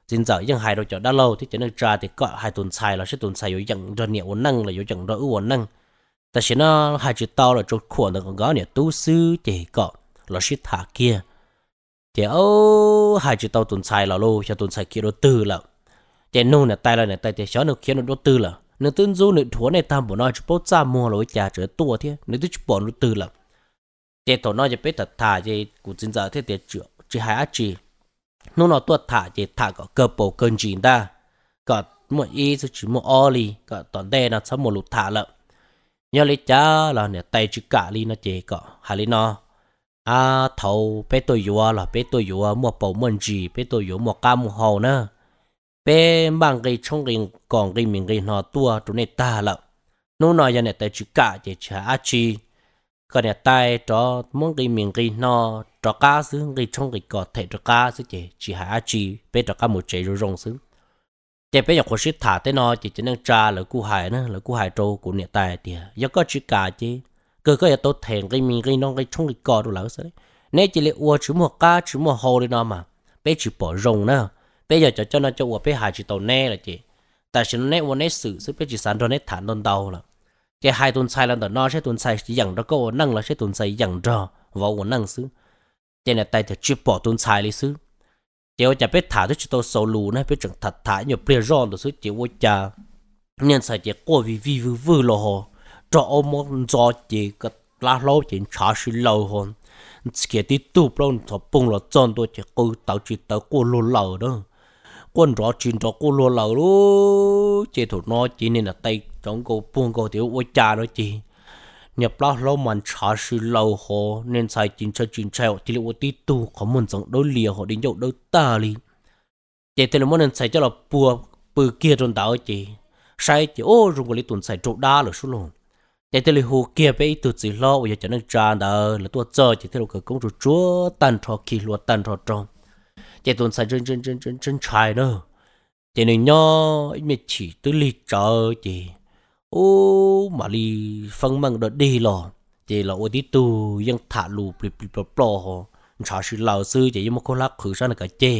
txiv ntxawm yeej hais rau cov dab laug thiab cov neej tsa tias kom hais tus ntxhais los saib tus ntxhais yuav yeem nrog niam ua neej los yuav yeem nrog wb ua neej. Tam sim no hais tsis tau lawm, tsuas khuam ntawm nkawd niam tub xwb ces kom los sib tham kiag. Ces hais tsis tau tus ntxhais los lauj, xyov tus ntxhais khiav dua twg lawm. Ces nug niam tais los niam tais tias xyov nws khiav dua twg lawm, nws twb ntxub nws dhuav nej tag npaum no tsis paub txaj muag los ua cas tseem tuaj thiab, nws twb tsis pom dua twg lawm. Ces thaum no ces peb tham tham ces kuv txiv ntxawm thiaj tias tsis hais dab tsi. Hnub no tuaj tham ces tham kom kawg paus kawg ntsis ntag, kom muaj ib xwb tsis muaj ob li, kom tom ntej no txhob muaj lus tham lawm. Yog li cas los niam tais tsis kam li no ces kom hais li no, thaum peb tuaj yuav los peb tuaj yuav muaj paus muaj ntsis, peb tuaj yuav muaj qab muaj hau na. Peb npaj nqi tshoob nqi kos nqi mis nqi hno tuaj rau nej tag lawm. Hnub no yog niam tais tsis kam ces tsis hais dab tsi, kom niam tais rov muab nqi mis nqi hno rov qab xwb, nqi tshoob nqi kos them rov qab xwb ces tsis hais dab tsi, peb rov qab mus tsev zoo zoo xwb. Ces peb nyuam qhuav sib tham tej no ces cov neej tsa lawv kuj hais na, lawv kuj hais rau kuv niam tais tias yog koj tsis kam ces kawg koj yuav tau them nqi mis nqi hno nqi tshoob nqi kos rau lawv xwb. Neb cia li ua tsis muaj qab tsis muaj hau li no mas peb tsis pom zoo na. Peb yog cov coj noj coj ua, peb hais tsis tau neb lawm ces tam sim no neb ua neb xwm xwb, peb tsis xav nrog neb tham ntau ntau lawm. Ces hais tus ntxhais los ntawm no, saib tus ntxhais yeem nrog koj ua neej los saib tus ntxhais yeem nrog vauv ua neej xwb. Ces niam tais tias tsis pom tus ntxhais li xwb. Ces ua cas peb tham twb tsis tau xaus lus ne, peb tseem tham tham ib nyuag pliag zoj ntawd xwb ces ua cas niag ntxhais ces quaj vij vij vwj vwj los ho, rog aub muab ntxo ces lab hlaub ces ntshav si laws ho, khiav tib tug plaub ntxhov poog los txog ntua ces qw tawv tsis tawv quaj luag laws a. quaj nrov tsis nrov quaj luag lawm lauj. Ces thaum no ces niag niam tais cov nkaus puag nkaus tias ua cas no ces niag plaub hlob mas ntshav si laws hos niag ntxhais ces ntshai tsis ntshai cia li ua tib tug qhov muag ntxeev dawb lias hos di ncauj dawb tag li. Ces thiaj li muab niag ntxhais coj los pua pw kiag rau ntawd ces saib ces ua zoo nkaus li tus ntxhais raug dab lawm sub lauj. Ces thiaj li hu kiag peb ib tug txiv hlob uas yog cov neej tsa ntawd lawv tuaj txog ces thiaj li kaw koob tsuag tsuag tag nrho khi hlua tag nrho rau. Ces tus ntxhais ntshai ntshai na, ces nws nyob ib me chim twb lig tsawv ces ub mam li feeb meej dog dig los ces los ua tib tug yeej tham lus plis plis ploj ploj hos ntshav si laws xwb ces yeej muab khaub hlab qhwv sab nws kav ceg.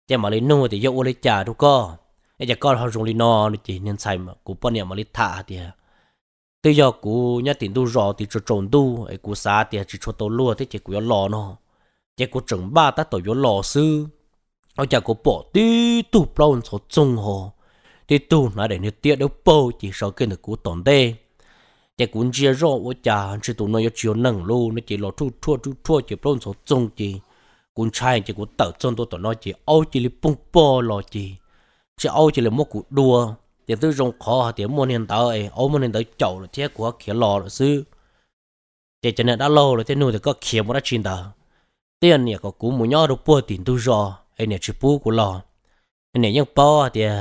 Ces mam li nug tias yog ua li cas rau koj, es cas koj ho zoo li no no ces niag ntxhais kuv poj niam mam li tham hais tias twb yog kuv nyob tim ntug zos tim tsaus tsaus ntuj es kuv xav tias tsis tshua tau luag thiab ces kuv yuav los no, ces kuv tseem npaj tab tom yuav los xwb, ua cas kuv pom tib tug plaub ntxhov txoog hos tib tug hnav daim niag tiab dawb paug ces sawv kiag ntawm kuv tom ntej. Ces kuv ntsia zoj ua cas ntshe tus no yuav tsis yog neeg lauj no ces los ruj ruaj ruj ruaj ces plaub ntxhov txoog ces kuv ntshai ces kuv tawm txog ntua tom no ces aub cia li poog pog los ces ntshe aub cia li muab kuv dua. Ces twb zoo qhov hais tias muaj niag ntawd es aub muab niag ntawd caum lawm thiab kuv ho khiav los lawm xwb. Ces cov niag dab laug lawv thiaj nug tias koj khiav mus dab tsi ntawd? Twb yog niam kom kuv mus nyob rau puag tim ntug zos es niam tsis pub kuv los. Niam yeej paub hais tias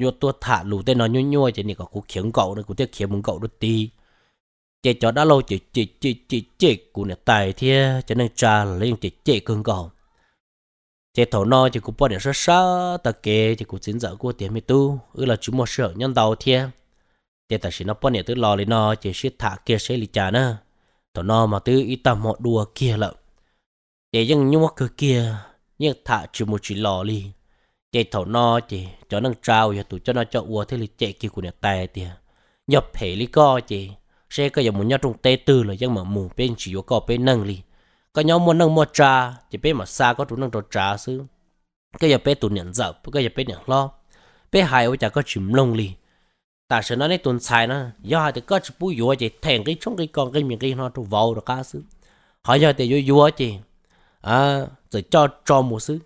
yuav tuaj tham lus tej no nyuaj nyuaj ces niam kom kuv khiav nkaum no kuv thiaj khiav mus nkaum rau tid. Ces cov dab laug ces cem cem cem cem kuv niam tais thiab cov neej tsa los lawv yeej cem cem kawg nkaus. Ces thaum no ces kuv poj niam sab sab taw kev ces kuv txiv ntxawm kuj tias me tub, wb los tsis muaj sij hawm nyob ntau thiab, ces tam sim no poj niam twb los li no ces sib tham kiag seb li cas na. Thaum no mas twb ib tag hmo dua kiag lawm, ces yeej nyuaj kawg kiag, yeej tham tsis mus tsis los li. Ces thaum no ces cov neej tsa uas yog tus coj noj coj ua thiaj li cem kiag kuv niam tais tias yog phem li koj ces seb koj yuav mus nyob rooj teb twg los yeej mam mus, peb tsis yuav koj peb neeg li. Koj nyob muaj neej muaj tsa ces peb mam xa koj rau neej rau tsav xwb. Koj yog peb tus niam ntxawm, koj yog peb niam hlob, peb hais ua cas koj tsis mloog li? Tam sim no neb tus ntxhais no yog hais tias koj tsis pub yuav ces them nqi tshoob nqi kos nqi mis nqi hno rau vauv rov qab xwb. Ho yog tias yuav yuav ces txawm coj tso mus xwb.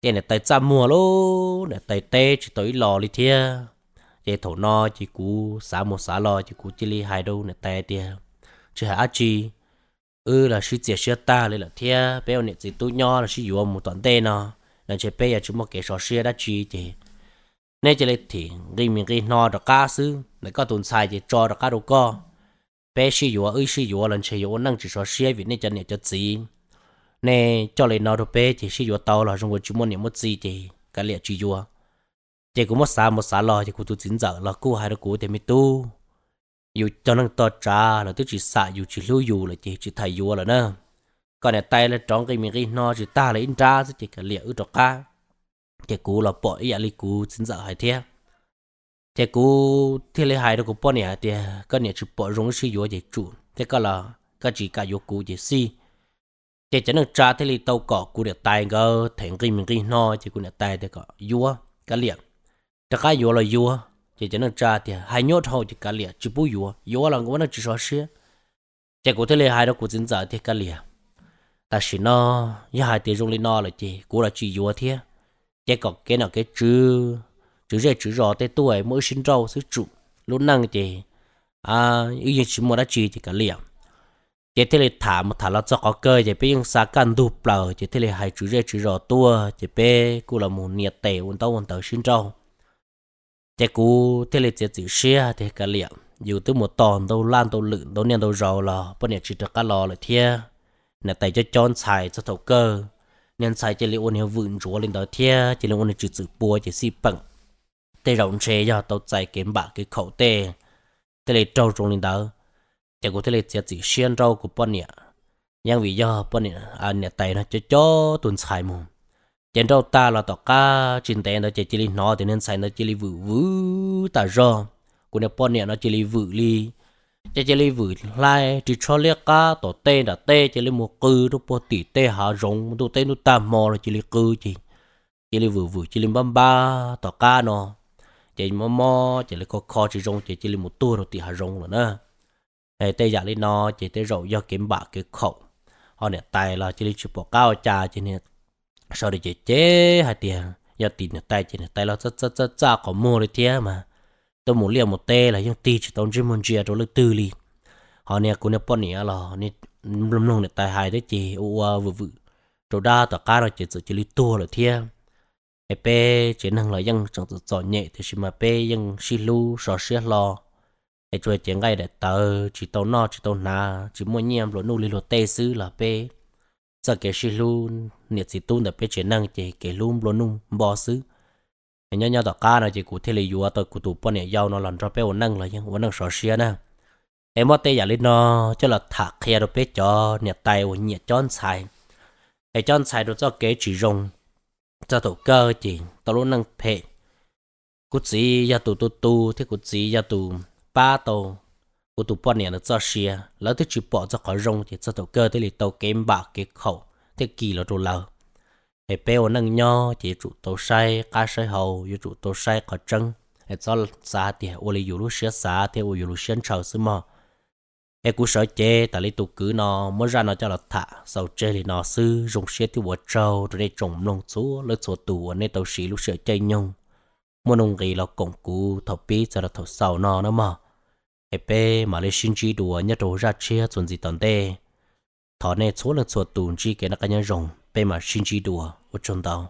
Ces niam tais txaj muag lauj, niam tais teb tsis tau ib los li thiab. Ces thaum no ces kuv xav mus xav los ces kuv cia li hais rau niam tais tias tsis hais dab tsi, wb los sib txias siab tag li lawm thiab peb ua niam txiv tub nyob los sib yuav mus tom ntej no, los ntshe peb yuav tsis muaj kev sov siab dab tsi ces neb cia li them nqi mis nqi hno rov qab xwb. Ntawm koj tus ntxhais ces tso rov qab rau koj. Peb sib yuav, wb sib yuav los ntshe yuav ua neej tsis sov siab vim nej cov niam cov txiv. Nej coj li no rau peb ces sib yuav tau los zoo ua tsis muaj niam muaj txiv ces kav liam tsis yuav. Ces kuv muab xav mus xav los ces kuv tus txiv ntxawm los kuj hais rau kuv tias me tub, yus cog neej tog tsav los twb tsis xam yus tsis hlub yus lawm ces tsis tham yuav lawm na. Koj niam tais los rov nqi mis nqi hno tsis tag li ib nrab xwb ces kav liam wb rov qab. Ces kuv los pom ib yam li kuv txiv ntxawm hais thiab. Ces kuv thiaj li hais rau kuv poj niam hais tias koj niam tsis pom zoo wb sib yuav ces tsum thiab koj los koj tsis kam yuav kuv ces xij. Ces cov neej tsa thiaj li tau kom kuv niam tais nkawd them nqi mis nqi hno ces kuv niam tais tias kom yuav kav liam, rov qab yuav los yuav. Ces cov neej tsa tias hais nyuaj dhau ces kav liam tsis pub yuav, yuav los ua neej tsis sov siab. Ces kuv thiaj li hais rau kuv txiv ntxawm tias kav liam, tam sim no yog hais tias zoo li no lawm ces kuv los tsis yuav thiab. Ces kom kev nom kev tswv, tswv zej tswv zos tej tuaj muab wb sib nrauj xwb tsum, lub neej ces wb yeej tsis muaj dab tsi ces kav liam. Ces thiaj li tham mus tham los txog qhov kawg ces peb yeej xa kaj ntug plaws ces thiaj li hais tswv zej tswv zos tuaj ces peb kuj los mus nias tes ua ntaub ua ntawv sib nrauj. Ces kuv thiaj li txiav txim siab tias kav liam, yus twb mus tos ntau laj ntau lwm ntau niaj ntau zaus los poj niam tsis rov qab los lawm thiab. Niam tais cob cob ntxhais txog thaum kawg, niag ntxhais cia li ua niag vwm ntsuav li ntawd thiab cia li ua niag tswv txwm pua ces xij peem. Tej zaum ntshe yog tau txais kev npam kev khaum tej, thiaj li raug zoo li ntawd. Ces kuv thiaj li txiav txim siab nrauj kuv poj niam, yeej vim yog poj niam, niam tais no cob cob tus ntxhais mus. Ces nrauj tag los tom qab tsis ntev ntawd ces cia li hnov tias niag ntxhais ntawd cia li vwm vwm tas zog. Kuv niag poj niam no cia li vwm li, ces cia li vwm hlais ris tsho liab qab tom tej nram tej cia li mus qw rau puag tim tej hav zoov, ntuj teb ntuj tag hmo los cia li qw ces cia li vwm vwm cia li npab npab tom qab no. Ces mob mob ces li kho kho tsis zoo ces cia li mus tuag rau tim hav zoov lawm na. Tej yam li no ces tej zaum yog kev npam kev khaum, ho niam tais los cia li tsis pom qab ua cas ces niag sawv daws ces cem hais tias Yog tim niam tais ces niam tais los txaj txaj txaj qhov muag li thiab mas, tuaj mus liaj mus teb los yeej tig tsis tau ntsej muag ntsia rau leej twg li. Ho niag kuv niag poj niam los mloog niam tais hais thiab ces ua ua vwm vwm rau dab tom qab no ces txawm cia li tuag lawm thiab. Es peb tsev neeg los yeej tseem txom txom nyem tiam sis mas peb yeej sib hlub sov siab hlo. Es tsuas cev nqaij daim tawv tsis tau noj tsis tau hnav tsis muaj nyiaj nplua nuj li luag tej xwb los peb txoj kev sib hlub niam txiv tub ntawm peb tsev neeg ces kev hlub nplua nuj npo xwb. Es nyob nyob tom qab no ces kuv thiaj li yuav tau kuv tus poj niam yau no los nrog peb ua neej los yeej ua neej sov siab na. Es muab tej yam li no coj los tham qhia rau peb cov niam tais uas nyiam cob ntxhais, es cob ntxhais rau txoj kev tsis zoo, txog thaum kawg ces tau lub neej phem. Kuv txiv yog tus tu tu thiab kuv txiv yog tus pab tau kuv tus poj niam ntawd txoj sia, lawv twb tsis pom txog qhov zoo ces txog thaum kawg thiaj li tau kev npam kev khaum thiab kis los rau lawv. Es peb ua neej nyob ces yuav tsum tau saib qab saib hau, yuav tsum tau saib qhov tseeb, es txhob xav tias ua li yus lub siab xav thiab ua yus lub siab ntshaw xwb mog. Es kuv sawv cev tas li tus kwv no muab zaj no coj los tham xaus tseg li no xwb, zoo siab thiab ua tsaug rau nej tsoom mloog txhua leej txhua tus uas nej tau siv lub sij hawm caij nyoog muaj nuj nqis los koom kuv thaum pib txog rau thaum xaus no na mog. Es peb mam li sib ntsib dua nyob rau zaj tshiab txuas ntxiv tom ntej. Thov nej txhua leej txhua tus ntsib kev noj qab nyob zoo, peb mam sib ntsib dua, ua tsaug ntau.